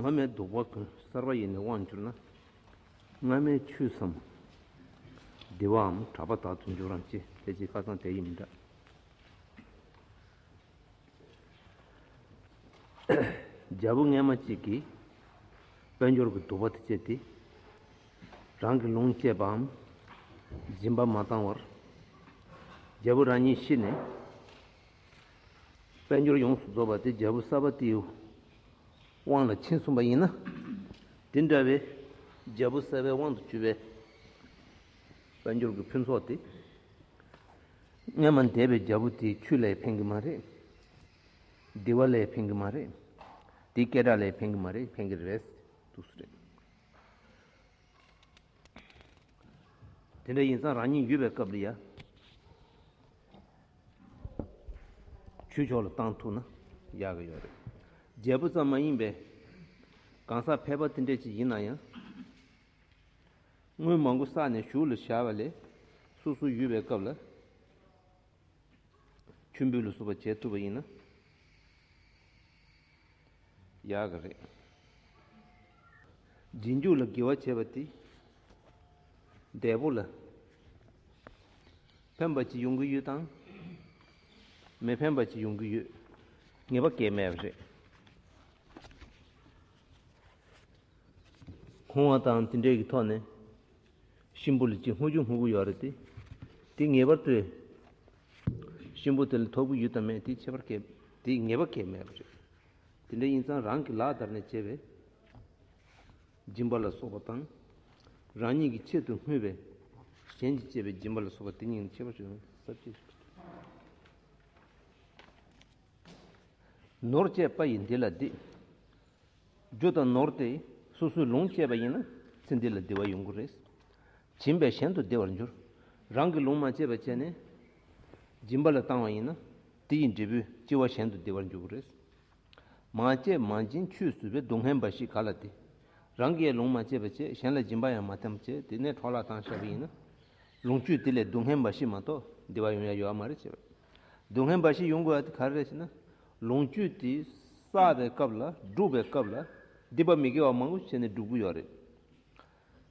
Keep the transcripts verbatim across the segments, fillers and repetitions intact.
སྔ་མའི་སྡུག་པ་ཀུན་གསར་པ་ཡིས་ནི་དབང་བསྒྱུར་ན། སྔ་མའི་ཆོས་སམ། བདེ་བའམ་གྲགས་པ་དག་ཏུ་འགྱུར་རམ་ཅི། དེ་ཅིག་ཁ་སང་དེ་ཡིན་མི་འདྲ། རྒྱལ་པོ་སྔས་མ་གཅིག་གིས་དཔལ་འབྱོར་གྱི་སྡུག་པ་དེ་བྱས་ཏེ། རང་གི་ལུང་བཅད་པའམ་སྦྱིན་པ་མ་བཏང་བར། རྒྱལ་པོ་རང་ཉིད་ཤི་ནས། དཔལ་འབྱོར་ཡོངས་སུ་རྫོགས་པ་དེ་རྒྱལ་པོ་གསར་པ་དེའི་དབང་ལ་ཕྱིན་སོང་པ་ཡིན་ན། དེ་འདྲ་བའི་རྒྱལ་པོ་གསར་པའི་དབང་དུ་གྱུར་པའི་དཔལ་འབྱོར་གྱི་ཕུན་ཚོགས་དེ། སྔོན་མ་འདས་པའི་རྒྱལ་པོ་དེའི་ཆོས་ལ་ཕན་གྱི་མ་རེད། བདེ་བ་ལ་ཕན་གྱི་མ་རེད། དེའི་སྐད་གྲགས་ལ་ཕན་གྱི་མ་རེད། ཕན་གྱི་རེད། འདུག་སེ་རེད། དེ་འདྲ་ཡིན་ཙང་རང་ཉིད་ཡོད་པའི་སྐབས་ལ་ཡ། ཆོས་ཕྱོགས་ལ་བཏང་ཐུབ་ན་ཡག་གི་ཡོད་རེད། རྒྱལ་པོ་ཙམ་མ་ཡིན་པའི་གང་ཟག་ཕལ་པ་དེ་འདྲ་ཅིག་ཡིན་ན་ཡང་། དངུལ་མང་པོ་བསགས་ནས་གཞུག་ལ་བཞག་པ་ལས། སོ་སོ་ཡོད་པའི་སྐབས་ལ། མཆོད་འབུལ་ལ་སོགས་པ་བྱེད་ཐུབ་པ་ཡིན་ན་ཡག་གི་རེད། རྗེས་འཇུག་ལ་དགེ་བ་བྱས་པ་དེ་འདས་པོ་ལ་ཕན་པ་ཅིག་ཡོང་གི་ཡོད་དང་། མི་ཕན་པ་ཅིག་ཡོང་གི་ཡོད། ངེས་པ་གང་ཡང་མེད་པ་རེད། ཁོང་བ་དང་དེ་འདྲའི་གི་ཐོག་ནས་གཤིན་པོ་ལ་ཅིག་བསྔོ་རྒྱུ་བསྔོ་གི་ཡོད་རེད་དེ། དེ་ངེས་པར་དུ་གཤིན་པོ་དེ་ལ་ཐོབ་གི་ཡོད་དམ་མེད་དེ་ཁྱད་པར་གང་དེ་ངེས་པ་གང་ཡང་མེད་པ་རེད། དེ་འདྲ་ཡིན་ཙང་རང་གི་ལག་བརྡར་ནས་བྱས་པའི་སྦྱིན་པ་ལ་སོགས་པ་དང་། རང་ཉིད་ཀྱི་ཆེད་དུ་བསྔོས་པའི་གཞན་གྱིས་བྱས་པའི་སྦྱིན་པ་ལ་སོགས་པ་དེ་གཉིས་ནི་ཁྱད་པར་ཞིག་ཡོང་ཟབ་ཅིང་། ནོར་བཅས་པ་ཡིས་འདི་ལ་བདེ། རྒྱུ་དང་ནོར་དེ་སོ་སོའི་ལུང་བཅད་པ་ཡིན་ན་ཚེ་འདི་ལ་བདེ་བ་ཡོང་གི་རེད། སྦྱིན་པས་གཞན་དུ་བདེ་བར་འགྱུར། རང་གི་ལུང་མ་བཅད་པ་བྱས་ནས་སྦྱིན་པ་ལ་བཏང་བ་ཡིན་ན་དེ་ཡི་འབྲས་བུས་སྐྱེ་བ་གཞན་དུ་བདེ་བར་འགྱུར་གྱི་རེད། མ་བཅད་མ་བྱིན་ཆོས་སུ་བས། སྡུག་བསྔལ་འབའ་ཞིག་ག་ལ་བདེ། རང་གིས་ལུང་མ་བཅད་པ་བྱས། གཞན་ལ་སྦྱིན་པ་ཡང་མ་བཏང་བ་བྱས། དེ་ནས་འཕྲོ་བརླག་བཏང་བཞག་པ་ཡིན་ན། ལོངས་སྤྱོད་དེ་ལས་སྡུག་བསྔལ་འབའ་ཞིག་མ་གཏོགས་བདེ་བ་ཡོང་ཡ་ཡོད་མ་རེད་ཅེས་པ། སྡུག་བསྔལ་འབའ་ཞིག་ཡོང་དགོས་པ་དེ་ག་རེ་རེད་ཟེར་ན། ལོངས་སྤྱོད་དེ་བསགས་པའི་སྐབས་ལ་སྒྲུབ་པའི་སྐབས་ལ་སྡིག་པ་མི་དགེ་བ་མང་པོ་བྱས་ནས་སྒྲུབ་ཀྱི་ཡོད་རེད།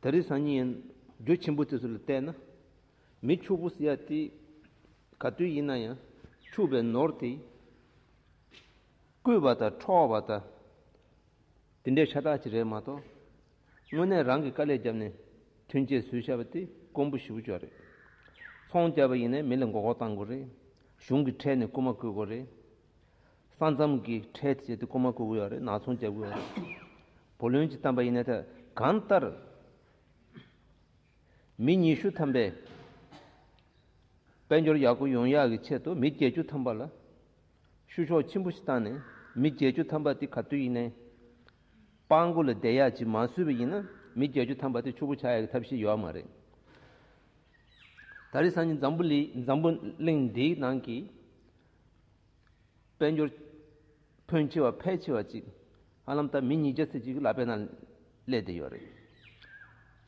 ད་རེས་སང་ཉིན་རྒྱུ་ཆེན་པོ་དེ་ཚོ་ལ་བལྟས་ན། མི་ཕྱུག་པོ་ཟེར་ཡ་དེ་ག་དུས་ཡིན་ན་ཡང་ཕྱུག་པའི་ནོར་དེ་བརྐུས་པ་དང་འཕྲོག་པ་དང་། དེ་འདྲའི་ཤ་སྟག་ཅིག་རེད་མ་གཏོགས། དངོས་གནས་རང་གིས་དཀའ་ལས་བརྒྱབ་ནས་ཐོན་སྐྱེད་བཟོས་བཞག་པ་དེ་དཀོན་པོ་ཞེ་པོ་ཅིག་རེད། ཚོང་བརྒྱབ་པ་ཡིན་ནའི་མི་ལ་མགོ་སྐོར་གཏང་དགོས་རེད། གཞུང་གི་ཁྲལ་ནི་རྐུ་མ་བརྐུ་དགོས་རེད། ས་མཚམས་ཀྱི་ཁྲལ་དེ་བྱས་ཏེ་རྐུ་མ་བརྐུ་དགོས་ཡོད་རེད། ནག་ཚོང་རྒྱག་དགོས་ཡོད་རེད། བུ་ལོན་ཅིག་བཏང་པ་ཡིན་ན་ད་གང་ལྟར། མི་ཉི་ཤུ་ཐམ་པས་དཔལ་འབྱོར་ཡག་པོ་ཡོང་ཡག་གི་ཆེད་དུ་མི་བརྒྱད་ཅུ་ཐམ་པ་ལ་བཤུ་གཞོག་ཆེན་པོ་ཞིག་བཏང་ནས་མི་བརྒྱད་ཅུ་ཐམ་པ་དེ་ག་དུས་ཡིན་ནའི་སྤྲང་པོ་ལ་བསྡད་ཡག་ཅིག་མ་བཟོས་པ་ཡིན་ན་མི་བརྒྱད་ཅུ་ཐམ་པ་དེ་ཕྱུག་པོ་ཆགས་ཡག་གི་ཐབས་ཤེས་ཡོད་མ་རེད། ད་རེས་སང་ཉིན་འཛམ་བུ་གླིང་འཛམ་བུ་གླིང་འདིའི་ནང་གི་དཔལ་འབྱོར་ཕོན་ཆེ་བ་ཕལ་ཆེ་བ་ཅིག་ཧ་ལམ་ད་མི་ཉིས་བརྒྱ་ཙམ་ཅིག་གི་ལག་པའི་ནང་སླེབས་བསྡད་ཡོད་རེད།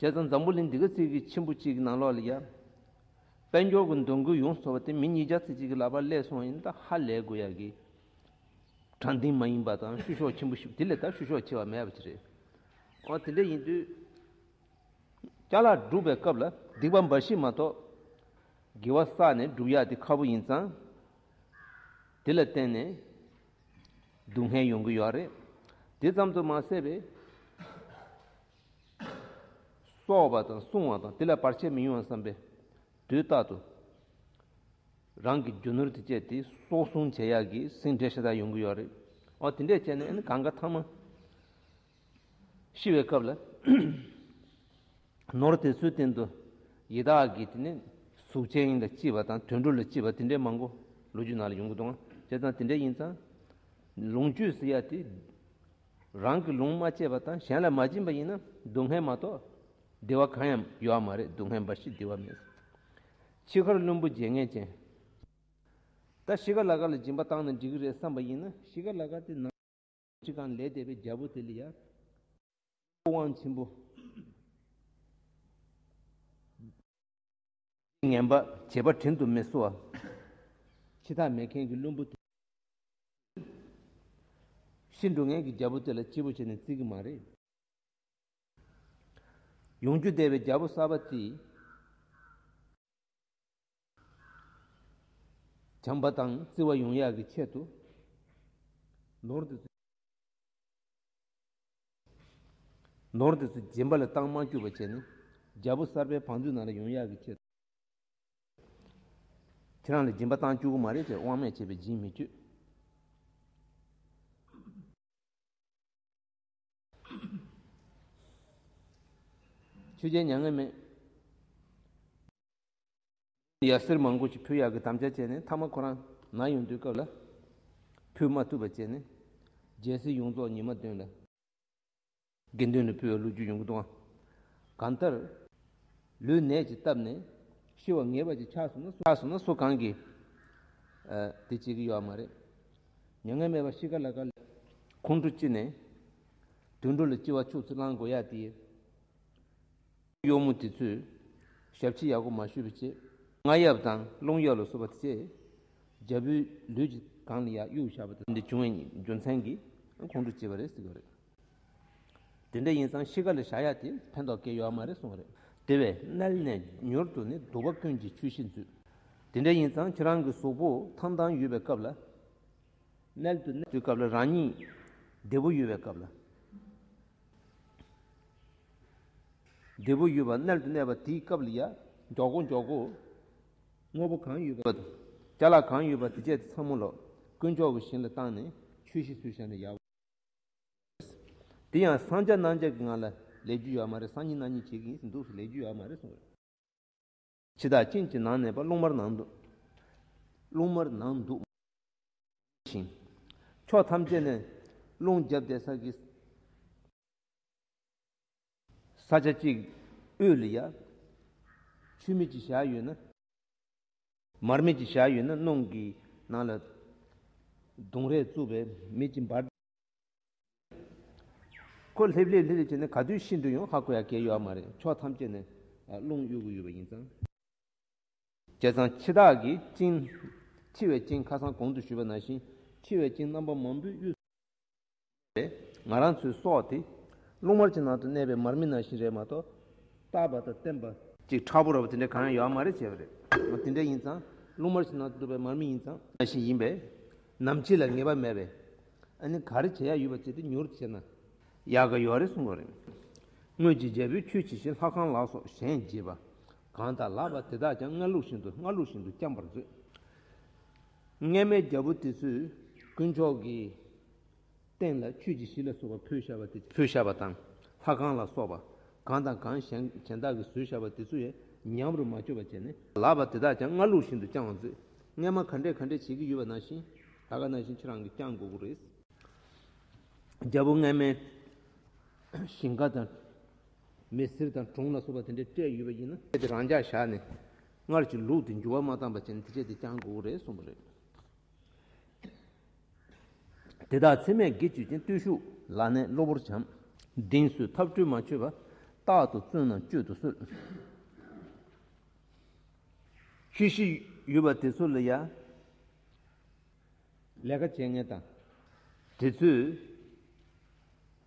བྱས་ཙང་འཛམ་བུ་གླིང་འདི་ག་ཙམ་གྱི་ཆེན་པོ་ཅིག་གི་ནང་ལོགས་ལ་ཡ། དཔལ་འབྱོར་གྱི་འདོད་རྒུ་ཡོངས་སུ་རྫོགས་པ་དེ་མི་ཉིས་བརྒྱ་ཙམ་ཅིག་གི་ལག་པར་སླེབས་སོང་ཡིན་ད་ཧ་ལས་དགོས་ཡག་གི་དྲང་བདེན་མ་ཡིན་པ་དང་བཤུ་གཞོག་ཆེན་པོ་ཞིག་དེ་ལས་ད་བཤུ་གཞོག་ཆེ་བ་མེད་པ་ཅིག་རེད། འོ་དེ་འདྲ་ཡིན་དུས། ཅ་ལག་སྒྲུབ་པའི་སྐབས་ལ་སྡིག་པ་འབའ་ཞིག་མ་གཏོགས། དགེ་བ་བསགས་ནས་སྒྲུབ་ཡག་དེ་ཁག་པོ་ཡིན་ཙང་། དེ་ལ་བརྟེན་ནས་སྡུག་བསྔལ་ཡོང་གི་ཡོད་རེད། དེ་ཙམ་དུ་མ་ཟད་པའི་གསོག་པ་དང་སྲུང་བ་དང་དེ་ལ་བར་ཆད་མི་ཡོང་བ་བསམ་པའི་དུས་རྟག་ཏུ་རང་གི་རྒྱུ་ནོར་དེ་བཅས་ཏེ་གསོག་སྲུང་བྱེད་ཡག་གི་སེམས་ཁྲལ་ཤ་སྟག་ཡོང་གི་ཡོད་རེད། འོ་དེ་འདྲས་བྱས་ནས་ཨ་ནི་གང་ག་ཐ་མ། ཤི་བའི་སྐབས་ལ་ནོར་དེ་ཚོའི་སྟེང་དུ་ཡི་དྭགས་ཀྱི་དེ་ནི་གཟུགས་ཅན་ལ་སྐྱེས་པ་དང་དུད་འགྲོ་ལ་སྐྱེས་པ་དེ་འདྲའི་མང་པོ་ལོ་རྒྱུས་ནང་ལ་ཡོང་གི་འདུག་བྱས་ཙང་དེ་འདྲ་ཡིན་ཙང་ལོངས་སྤྱོད་ཟེར་ཡ་དེ་རང་གི་ལུང་མ་བཅད་པ་དང་གཞན་ལ་མ་སྦྱིན་པ་ཡིན་ན་སྡུག་བསྔལ་མ་གཏོགས་བདེ་བ་གང་ཡང་ཡོད་མ་རེད། སྡུག་བསྔལ་འབའ་ཞིག་བདེ་བ་མེད། འཆི་ཁར་བླུན་པོ་བརྗེད་ངས་ཅན། ད་ཤི་ཁ་ལ་ཁ་ལ་སྦྱིན་པ་བཏང་ན་འགྲིག་གི་རེད་བསམ་པ་ཡིན་ན་ཤི་ཁ་ལ་ཁ་དེ་ནང་། ཁྲི་ཁང་ལས་འདས་པའི་རྒྱལ་པོ་དེ་ལ་ཡ། དབང་ཆེན་པོ། ངན་པ་བྱེད་པ་དྲིན་དུ་མི་གཟོ་བ། འཆི་བདག་མེད་མཁན་གྱི་བླུན་པོ་དེ། ཤི་འགྲོ་མཁན་གྱི་རྒྱལ་པོ་དེ་ལ་སྐྱིད་པོ་བྱས་ནས་བརྩི་གི་མ་རེད། ཡོང་རྒྱུ་བསྡད་པའི་རྒྱལ་པོ་གསར་པ་དེས། བྱམས་པ་དང་བརྩེ་བ་ཡོང་ཡག་གི་ཆེད་དུ། ནོར་དེ་ཚོ། ནོར་དེ་ཚོ་སྦྱིན་པ་ལ་བཏང་མ་བཅུག་པ་བྱས་ནས། རྒྱལ་པོ་གསར་པའི་བང་མཛོད་ནང་ལ་ཡོང་ཡག་གི་ཆེད་དུ། ཁྱེད་རང་ལ་སྦྱིན་པ་བཏང་བཅུག་གི་མ་རེད་ཅེས་དབང་མེད་བྱས་པའི་སྦྱིན་མི་བཅུག་ཆོས་རྒྱལ་མྱ་ངན་མེད། ཡ་གསེར་མང་པོ་ཞིག་ཕུལ་ཡག་གི་དམ་བཅའ་བྱས་ནས། མཐའ་མ་ཁོ་རང་ན་ཡོང་དུས་སྐབས་ལ་ཕུལ་མ་ཐུབ་པ་བྱས་ནས། རྒྱལ་སྲིད་ཡོངས་རྫོགས་ཉི་མ་བདུན་ལ། དགེ་འདུན་ལ་ཕུལ་བའི་ལོ་རྒྱུས་ཡོང་གི་འདུག་ཨང་། གང་ལྟར། ལུས་ནད་ཀྱིས་བཏབ་ནས་ཤི་བ་ངེས་པ་ཅིག་ཆགས་སོང་ན། ཆགས་སོང་ན་སུ་གང་གིས་ཨ་དེ་བྱེད་ཀྱི་ཡོད་མ་རེད། མྱ་ངན་མེད་པ་ཤི་ཁ་ལ་ཁ་ལ་ཁོང་ཁྲོ་སྐྱེས་ནས། དུད་འགྲོ་ལ་སྐྱེ་བ་ཕྱུགས་སུ་བླང་དགོས་ཡ་དེ། གཡོག་མོ་དེ་ཚོས་ཞབས་ཕྱི་ཡག་པོ་མ་ཞུས་པ་བྱས། རྔ་གཡབ་དང་རླུང་གཡབ་ལ་སོགས་པ་དེ་བྱས། རྒྱལ་པོའི་ལུས་ཀྱི་སྒང་ལ་ཡར་གཡུགས་བཞག་པ་དང་། འདི་བྱུང་བའི་རྒྱུ་མཚན་གྱིས་ཁོང་ཁྲོ་སྐྱེས་པ་རེད་ཟེར་གྱི་རེད། དེ་འདྲ་ཡིན་ཙང་ཤི་ཁ་ལ་བཞག་ཡ་དེ་ཕན་ཐོགས་གང་ཡང་ཡོད་མ་རེད་གསུངས་པ་རེད། དེ་བས་མནལ་ནས་མྱུར་དུ་ནི། སྡུག་པ་ཀུན་གྱི་ཆོས་ཤིག་མཛོད། དེ་འདྲ་ཡིན་ཙང་ཁྱེད་རང་གི་གཟུགས་པོ་ཐང་ཐང་ཡོད་པའི་སྐབས་ལ། མནལ་དུ་གནས་དུས་སྐབས་ལ་རང་ཉིད་བདེ་པོ་ཡོད་པའི་སྐབས་ལ། བདེ་པོ་ཡོད་པ་མནལ་དུ་གནས་པ་དེའི་སྐབས་ལ་ཡ། མགྱོགས་པོ་མགྱོགས་པོ། དངོས་པོ་གང་ཡོད་པ། ཅ་ལག་གང་ཡོད་པ་དེ་བཅས་དེ་ཚང་མ་ལོ། དཀོན་མཆོག་གི་ཞིང་ལ་བཏང་ནས་ཆོས་ཤིག་བཟོས་བཞག་ན་ཡག་པོ། དེ་ཡང་སངས་རྒྱས་རྣམས་ཀྱི་ངང་ལ་ལས་རྒྱུ་ཡོད་མ་རེད། སང་ཉིན་གནངས་ཉིན་བྱེད་ཀྱི་ཡིན་འདུག་ལས་རྒྱུ་ཡོད་མ་རེད་གསུངས་རེད། འཆི་བདག་སྤྱིན་གྱི་ནང་གནས་པ། རླུང་དམར་ནང་དུ། རླུང་དམར་ནང་འདུག་ཞིང་། ཕྱོགས་ཐམས་ཅད་ནས་རླུང་རྒྱབ་བསྡད་ས་གི་ས་ཆ་གཅིག་དབུས་ལ་ཡ། ཆུ་མིག་ཅིག་བཞག་ཡོད་ན། མར་མེ་ཅིག་བཞག་ཡོད་ན། སྣུམ་གྱི་ནང་ལ་དུང་རས་བཙུགས་པའི་མེ་ཅིག་འབར། ཁོ་ལྷེབ་ལྷེབ་ལྷེབ་ལྷེབ་བྱས་ནས་ག་དུས་ཤི་འགྲོ་ཡོང་ཧ་གོ་ཡ་གལ་ཡོད་མ་རེད། ཕྱོགས་ཐམས་ཅད་ནས་རླུང་གཡོ་གི་ཡོད་པ་ཡིན་ཙང་། བྱས་ཙང་འཆི་བདག་གི་སྤྱིན། འཆི་བའི་སྤྱིན། ཁ་སང་གོང་དུ་ཞུས་པ་ནང་བཞིན་འཆི་བའི་སྤྱིན་རྣམ་པ་མང་པོས་གཡུགས་པས། ང་རང་ཚོའི་སྲོག་དེ་རླུང་དམར་གྱི་ནང་དུ་གནས་པའི་མར་མེ་ནང་བཞིན་རེད་མ་གཏོགས། རྟག་པ་དང་བརྟན་པ་ཅིག་མཁྲེགས་པོ་ར་བ་དེ་འདྲ་གང་ཡང་ཡོད་མ་རེད་བྱས་པ་རེད། འོ་དེ་འདྲ་ཡིན་ཙང་རླུང་དམར་གྱི་ནང་དུ་འདུག་པའི་མར་མེ་ཡིན་ཙང་ནང་བཞིན་ཡིན་པས། ནམ་འཆི་ལ་ངེས་པ་མེད་པས། ཨ་ནི་ག་རེ་བྱེད་ཡ་ཡོད་པ་བྱས་ཏེ་མྱུར་བྱས་ན་ཡག་ག་ཡོད་རེད་གསུང་གི་རེད། སྔོན་གྱི་རྒྱལ་པོས་ཆོས་ཇི་བཞིན་ལྷ་ཁང་ལ་སོགས་གཞན་བགྱིས་པ། གང་དག་ལགས་པ་དེ་དག་ཀྱང་སྔར་ལུགས་བཞིན་དུ། སྔར་ལུགས་བཞིན་དུ་བསྐྱང་བར་མཛོད། སྔོན་མའི་རྒྱལ་པོ་དེ་ཚོས་དཀོན་མཆོག་གི་རྟེན་ལ་ཆོས་ཀྱི་གཞི་ལ་སོགས་པ་ཕུལ་བཞག་པ་དེ། ཕུལ་བཞག་པ་དང་། ལྷ་ཁང་ལ་སོགས་པ་གང་དང་གང་གཞན་གཞན་དག་གིས་བཟོས་བཞག་པ་དེ་ཚོ་ཡང་ཉམས་རུ་མ་བཅུག་པ་བྱས་ནས། ལགས་པ་དེ་དག་ཀྱང་སྔར་ལུགས་བཞིན་དུ་བསྐྱང་བར་མཛོད། སྔོན་མ་ག་འདྲས་ག་འདྲས་བྱེད་ཀྱི་ཡོད་པ་ནང་བཞིན་ད་ག་ནང་བཞིན་ཁྱེད་རང་གིས་བསྐྱང་དགོས་ཀྱི་རེད། རྒྱལ་པོ་སྔོན་མའི་ཞིང་ཁ་དང་། མི་གསེར་དང་གྲོང་ལ་སོགས་པ་དེ་འདྲས་སྤྲད་ཡོད་པ་ཡིན་ན། དེ་རང་འཇགས་བཞག་ནས་སྔར་གྱི་ལུགས་དེ་འགྱུར་བ་མ་བཏང་པ་བྱས་ནས་དེ་བྱས་དེ་བསྐྱང་དགོས་ཀྱི་རེད་གསུངས་པ་རེད། དེ་དག་ཚད་མས་བགྱིས་བཅུག་ཅིང་། བརྟུལ་ཞུགས་ལག་ནས་གློ་བུར་བྱམས། གདིངས་སུ་ཐབས་སྤྲོས་མ་ཆོད་པ། རྟག་ཏུ་བརྩོན་རྣམས་གཅོད་དུ་གསོལ། ཆོས་ཤིག་ཡོད་པ་དེ་ཚོ་ལ་ཡ། ལས་ཀ་བྱེད་མཁན་དང་། དེ་ཚོས་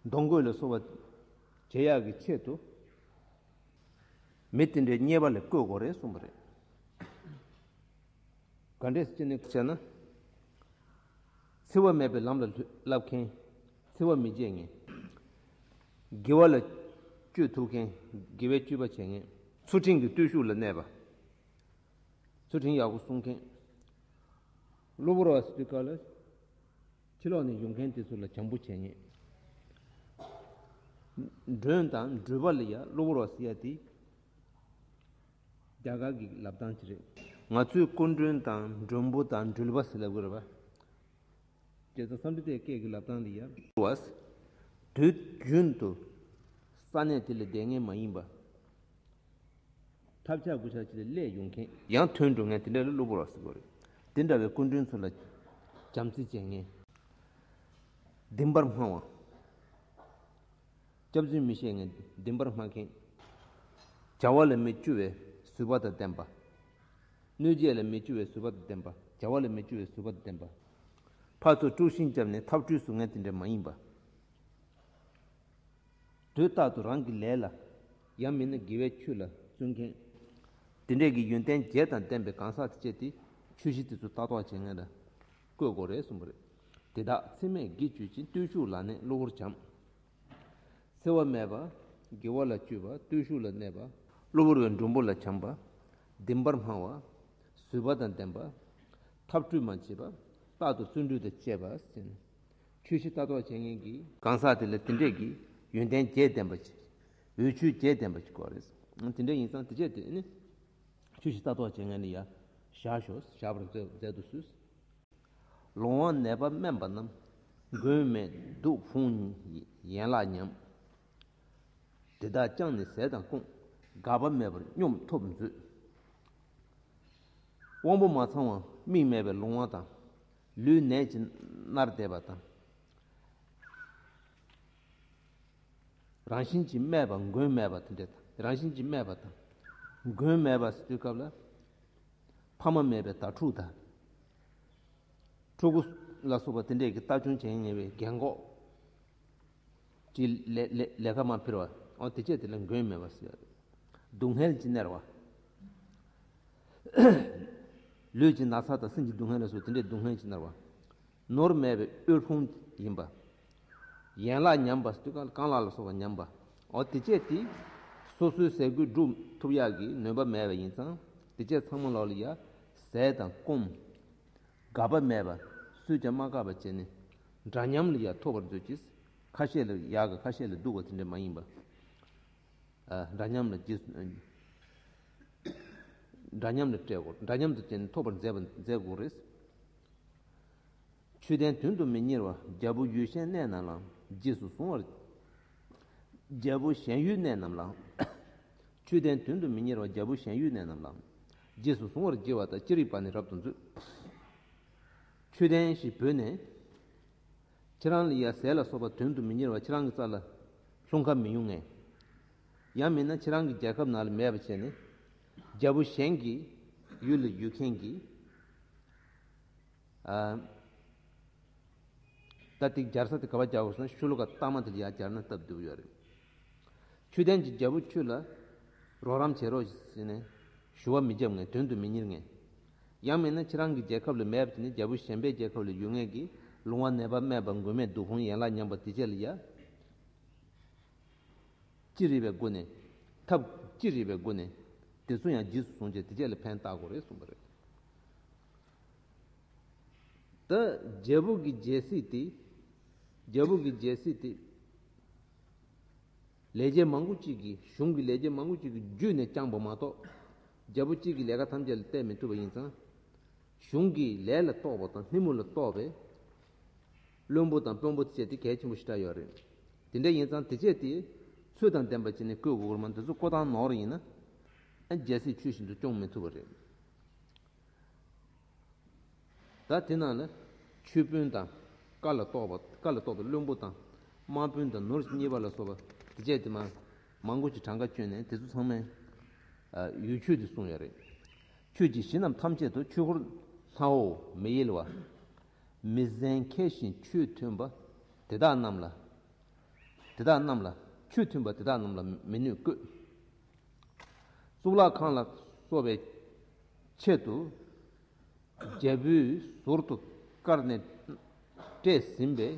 གདོང་བཀོད་ལ་སོགས་པ་བྱེད་ཡག་གི་ཆེད་དུ། མི་དེ་འདྲའི་རྙེད་པ་ལ་བཀོད་དགོས་རེད་གསུངས་པ་རེད། ག་འདྲས་ཅི་ནས་བྱས་ན། འཚེ་བ་མེད་པའི་ལམ་ལ་བསླབ་མཁན། འཚེ་བ་མི་བྱེད་མཁན། དགེ་བ་ལ་སྤྱོད་ཐུབ་མཁན། དགེ་བའི་སྤྱོད་པ་བྱེད་མཁན། ཚུལ་ཁྲིམས་ཀྱི་བརྟུལ་ཞུགས་ལ་གནས་པ། ཚུལ་ཁྲིམས་ཡག་པོ་སྲུང་མཁན། གློ་བུར་བ་ཟེར་དུས་སྐབས་ལ། ཕྱི་ལོགས་ནས་ཡོང་མཁན་དེ་ཚོ་ལ་བྱམས་པོ་བྱེད་མཁན། མགྲོན་དང་མགྲོན་པོ་ལ་ཡ་གློ་བུར་བ་ཟེར་ཡ་དེ། རྒྱ་གར་གྱི་ལབ་སྟངས་ཅིག་རེད། ང་ཚོས་སྐུ་མགྲོན་དང་མགྲོན་པོ་དང་མགྲོན་པོ་ཟེར་ལབ་དགོས་རེད་པ། བྱས་ཙང་སཾ་སྐྲྀ་ཏའི་སྐད་ཀྱི་ལབ་སྟངས་ལ་ཡ། བ། དུས་རྒྱུན་དུ་ས་གནས་དེ་ལ་བསྡད་མཁན་མ་ཡིན་པ། ཐབས་ཆག་གུ་ཆག་ཅིག་ལ་སླེབས་ཡོང་མཁན། ཡང་ཐོན་འགྲོ་མཁན་དེ་འདྲ་ལ་གློ་བུར་བ་ཟེར་དགོས་རེད། དེ་འདྲ་བའི་སྐུ་མགྲོན་ཚོ་ལ་བྱམས་བརྩེ་བྱེད་མཁན། བདེན་པར་སྨྲ་བ། སྐྱག་རྫུན་མི་བཤད་མཁན། བདེན་པར་སྨྲ་མཁན། བྱ་བ་ལ་མི་སྐྱུར་བའི་བཟོད་པ་དང་ལྡན་པ། གནོད་བྱེད་ལ་མི་སྐྱུར་བའི་བཟོད་པ་དང་ལྡན་པ། བྱ་བ་ལ་མི་སྐྱུར་བའི་བཟོད་པ་དང་ལྡན་པ། ཕར་ཚུར་དཀྲུག་ཤིང་བརྒྱབ་ནས་འཐབ་འཁྲུག་བཟོ་མཁན་དེ་འདྲ་མ་ཡིན་པ། དུས་རྟག་ཏུ་རང་གི་ལས་ལ། ཡང་མིན་ན་དགེ་བའི་ཆོས་ལ་བརྩོན་མཁན། དེ་འདྲས་ཀྱི་ཡོན་ཏན་བརྒྱད་དང་ལྡན་པའི་གང་ཟག་དེ་བཅས་དེ་ཆོས་གཞི་དེ་ཚོ་ལྟ་རྟོག་བྱེད་མཁན་ལ་བཀོད་དགོས་རེད་གསུངས་པ་རེད། དེ་དག་ཚད་མས་བགྱིས་བཅུག་ཅིང་བརྟུལ་ཞུགས་ལ་གནས་གློ་བུར་བྱམས། འཚེ་བ་མེད་པ། དགེ་བ་ལ་སྤྱོད་པ། བརྟུལ་ཞུགས་ལ་གནས་པ། གློ་བུར་བའི་མགྲོན་པོ་ལ་བྱམས་པ། བདེན་པར་སྨྲ་བ། བཟོད་པ་དང་ལྡན་པ། འཐབ་འཁྲུག་མ་བྱེད་པ། རྟག་ཏུ་བརྩོན་འགྲུས་དང་བཅས་པ་ཟེར་ནས། ཆོས་བཞི་ལྟ་རྟོག་བྱེད་མཁན་གྱི་གང་ཟག་དེ་ལ་དེ་འདྲས་ཀྱི་ཡོན་ཏན་བརྒྱད་ལྡན་པ་ཞིག་འོས་ཆོས་བརྒྱད་ལྡན་པ་ཞིག་དགོས་རེད། དེ་འདྲས་ཡིན་ཙང་དེ་བྱས་དེ་ནི་ཆོས་བཞི་ལྟ་རྟོག་བྱེད་མཁན་ནི་ཡ་བཞག་ཤོག་བཞག་པར་མཛད་མཛད་དུ་གསོལ། ལོང་བ་ནད་པ་དམན་པ་རྣམས། མགོན་མེད་སྡུག་ཕུང་ཡན་ལག་ཉམས། དེ་དག་ཀྱང་ནི་ཟས་དང་སྐོམ། འགག་པ་མེད་པར་སྙོམས་ཐུབ་མཛོད། དབང་པོ་མ་ཚང་བ་དམིགས་མེད་པའི་ལོང་བ་དང་། ལུས་ནད་ཀྱིས་མནར་བསྡད་པ་དང་། རང་བཞིན་གྱིས་སྨད་པ་མགོན་མེད་པ་དེ་འདྲ་དང་། རང་བཞིན་གྱིས་སྨད་པ་དང་། མགོན་མེད་པ་ཟེར་དུས་སྐབས་ལ། ཕ་མ་མེད་པའི་ཟླ་ཕྲུག་དང་། ཕྲུ་གུ་ལ་སོགས་པ་དེ་འདྲས་ཀྱི་ལྟ་སྐྱོང་བྱེད་ཉེ་བའི་རྒན་གོག་ཅིག་ལས་ལས་ལས་ཀ་མ་ཕེར་བ། འོ་དེ་བྱས་དེ་ལ་མགོན་མེད་པ་ཟེར། སྡུག་བསྔལ་གྱིས་མནར་བ། ལུས་ཀྱི་ན་ཚ་དང་སེམས་ཀྱི་སྡུག་བསྔལ་ལ་སོགས་དེ་འདྲའི་སྡུག་བསྔལ་གྱིས་མནར་བ། ནོར་མེད་པའི་དབུལ་ཕོངས་ཡིན་པ། ཡན་ལག་ཉམས་པ་ཟེར་དུས་གང་རྐང་ལག་ལ་སོགས་པ་ཉམས་པ། འོ་དེ་བྱས་དེ། སོ་སོའི་ཟས་གོས་སྒྲུབ་ཐུབ་ཡག་གི་ནུས་པ་མེད་པ་ཡིན་ཙང་། དེ་བྱས་ཚང་མ་ལོག་ལ་ཡ། ཟས་དང་སྐོམ། འགག་པ་མེད་པ། སུས་ཀྱང་མ་བཀག་པ་བྱས་ནས། འདྲ་མཉམ་ལ་ཡ་ཐོབ་པར་མཛོད་ཅིག་ཁ་ཤས་ལ་ཡག་གི་ཁ་ཤས་ལ་སྡུག་པ་དེ་འདྲ་མ་ཡིན་པ། ཨ། འདྲ་མཉམ་ལ་རྗེས་སུ། འདྲ་མཉམ་ལ་སྤྲད་དགོས། འདྲ་མཉམ་དུ་བྱས་ནས་ཐོབ་པར་མཛད་པ་མཛད་དགོས་རེད། ཆོས་ལྡན་དོན་དུ་མི་གཉེར་བ། རྒྱལ་པོ་ཡུལ་གཞན་གནས་རྣམས་ལའང་། རྗེས་སུ་བཟུང་བར། རྒྱལ་པོ་གཞན་ཡུལ་གནས་རྣམས་ལའང་། ཆོས་ལྡན་དོན་དུ་མི་གཉེར་བ། རྒྱལ་པོ་གཞན་ཡུལ་གནས་རྣམས་ལའང་། རྗེས་སུ་བཟུང་བར་བགྱི་བ་དང་། ཅི་རིགས་པ་ནི་རབ་ཏུ་མཛོད། ཆོས་ལྡན་ཞེས་འབོད་ནས། ཁྱེད་རང་ལ་ཡ་ཟས་ལ་སོགས་པ་དོན་དུ་མི་གཉེར་བ་ཁྱེད་རང་གི་རྩ་ལ་ལྷུང་ཁ་མི་ཡོང་ངས། ཡང་མིན་ན་ཁྱེད་རང་གི་རྒྱལ་ཁབ་ནང་ལ་མེད་པ་བྱས་ནས། རྒྱལ་པོ་གཞན་གྱི་ཡུལ་ལ་ཡོད་མཁན་གྱི། ཨ། ད་ཐེངས་སྦྱར་ས་དེ་ག་པར་སྦྱར་དགོས་ཟེར་ན། ཤོ་ལོ་ཀ་ལྟག་མ་དེ་ལ་ཡར་སྦྱར་ན་སྟབས་བདེ་པོ་ཡོད་རེད། ཆོས་ལྡན་གྱི་རྒྱལ་པོ་ཁྱོད་ལ་རོགས་རམ་བྱེད་རོགས་ཞེས་ཟེར་ནས་ཞུ་བ་མི་བརྒྱབ་ངས། དོན་དུ་མི་གཉེར་ངས། ཡང་མིན་ན་ཁྱེད་རང་གི་རྒྱལ་ཁབ་ལ་མེད་པ་དེ་ནི་རྒྱལ་པོ་གཞན་པའི་རྒྱལ་ཁབ་ལ་ཡོད་མཁན་གྱི་ལོང་བ་ནད་པ་སྨད་པ་མགོན་མེད་སྡུག་ཕུང་ཡན་ལག་ཉམས་པ་དེ་བཅས་ལ་ཡ། ཅི་རིགས་པའི་སྒོ་ནས། ཐབས་ཅི་རིགས་པའི་སྒོ་ནས་དེ་ཚོ་ཡང་རྗེས་སུ་བཟུང་བྱས་དེ་བཅས་ལ་ཕན་བཏགས་དགོས་རེད་གསུངས་པ་རེད། ད་རྒྱལ་པོ་གི་རྒྱལ་སྲིད་དེ། རྒྱལ་པོ་གི་རྒྱལ་སྲིད་དེ། ལས་བྱེད་མང་པོ་གཅིག་གིས། གཞུང་གི་ལས་བྱེད་མང་པོ་གཅིག་གིས་བརྒྱུད་ནས་བསྐྱངས་པ་མ་གཏོགས། རྒྱལ་པོ་གཅིག་གིས་ལས་ཀ་ཐམས་ཅད་ལ་བལྟས་མི་ཐུབ་པ་ཡིན་ཙང་། གཞུང་གི་ལས་ལ་གཏོགས་པ་དང་སྣེ་མོ་ལ་གཏོགས་པའི་བློན་པོ་དང་དཔོན་པོ་བཅས་དེ་གལ་ཆེན་པོ་ཞེ་དྲག་ཡོད་རེད། དེ་འདྲ་ཡིན་ཙང་དེ་བཅས་དེ་ཚུལ་དང་ལྡན་པ་བྱས་ནས་བསྐོ་དགོས་ཀྱི་རེད་མ། དེ་ཚོ་བསྐོ་སྟངས་ནོར་ཡིན་ན། ཨ། རྒྱལ་སྲིད་ཆོས་བཞིན་དུ་སྐྱོང་མི་ཐུབ་པ་རེད། ད་དེ་ནང་ལ་ཆོས་དཔོན་དང་། བཀའ་ལ་གཏོགས་པ། བཀའ་ལ་གཏོགས་པའི་བློན་པོ་དང་། དམག་དཔོན་དང་། ནོར་གཉེར་པ་ལ་སོགས་པ་དེ་བཅས་དེ་མ་མང་པོ་ཅིག་གྲངས་ཀ་བསྐྱོན་ནས་དེ་ཚོ་ཚང་མས། ཨ། ཡུལ་ཆོས་དེ་གསུངས་ཡོད་རེད། ཆོས་ཀྱི་གཞི་རྣམས་ཐམས་ཅད་དུ། ཆོས་འཁོར་སྣ་བོ་མི་གཡེལ་བ། མི་ཟན་མཁས་ཤིང་ཆོས་མཐུན་པ། དེ་དག་རྣམས་ལ། དེ་དག་རྣམས་ལ། ཆོས་མཐུན་པ་དེ་དག་རྣམས་ལ་མི་ནུས་བཀོད། གཙུག་ལག་ཁང་ལ་སོགས་པའི་ཆེད་དུ། རྒྱལ་པོས་ཟུར་དུ་བཀར་ནས་སྤྲས་ཟིན་པའི་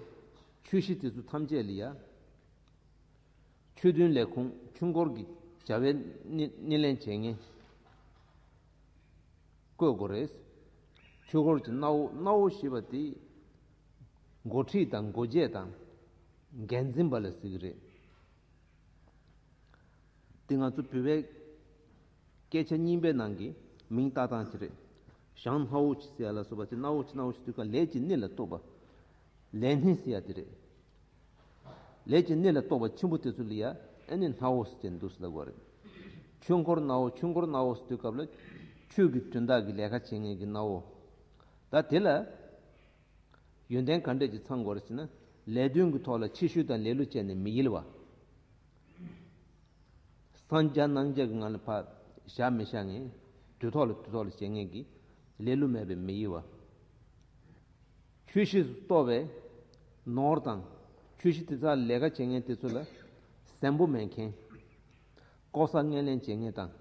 ཆོས་གཞི་དེ་ཚོ་ཐམས་ཅད་ལ་ཡ། ཆོས་མཐུན་ལས་ཁུངས་ཆོས་འཁོར་གྱི་བྱ་བའི་སྣེ་སྣེ་ལེན་བྱེད་མཁན་བསྐོ་དགོས་རེད། ཆོས་འཁོར་གྱི་སྣ་བོ། སྣ་བོ་ཞེས་པ་དེ་འགོ་ཁྲིད་དང་འགོ་བྱེད་དང་འགན་འཛིན་པ་ལ་ཟེར་གྱི་རེད། དེ་ང་ཚོ་བོད་པའི་སྐད་ཆ་རྙིང་པའི་ནང་གི་མིང་བཏགས་སྟངས་ཅིག་རེད། ཞང་སྣ་བོ་ཆེ་ཟེར་ཡ་ལ་སོགས་པ་ཅིག། སྣ་བོ་ཆེ་སྣ་བོ་ཆེ་དུས་སྐབས་ལས་ཀྱི་སྣེ་ལ་གཏོགས་པ། ལས་སྣེ་ཟེར་ཡ་དེ་རེད། ལས་ཀྱི་སྣེ་ལ་གཏོགས་པ་ཆེན་པོ་དེ་ཚོ་ལ་ཡ་ཨ་ནི་སྣ་བོ་ཟེར་ནས་འདུག་ཟེར་ལབ་དགོས་རེད། ཆོས་འཁོར་སྣ་བོ། ཆོས་འཁོར་སྣ་བོ་ཟེར་དུས་སྐབས་ལ་ཆོས་ཀྱི་དོན་དག་གི་ལས་ཀ་བྱེད་མཁན་གྱི་སྣ་བོ། ད་དེ་ལ། ཡོན་ཏན་ག་འདྲས་ཀྱི་ཚང་དགོས་རེད་ཟེར་ན། ལས་དོན་གྱི་ཐོག་ལ་ཕྱི་བཤོལ་དང་ལེ་ལོ་བྱས་ནས་མི་གཡེལ་བ། གསང་རྒྱ་གནང་རྒྱ་གི་ངང་ལ་ཕར་བཞག་མི་བཞག་མཁན། དུས་ཐོག་ལ་དུས་ཐོག་ལ་བྱེད་མཁན་གྱི་ལེ་ལོ་མེད་པའི་མི་གཡེལ་བ། ཆོས་བཤད་སུ་གཏོགས་པའི་ནོར་དང་། ཆོས་བཤད་དེ་ཚོ་ལས་ཀ་བྱེད་མཁན་དེ་ཚོ་ལ་གཟན་པོ་མེད་མཁན། ལྐོག་ཟ་ངན་ལེན་བྱེད་མཁན་དང་།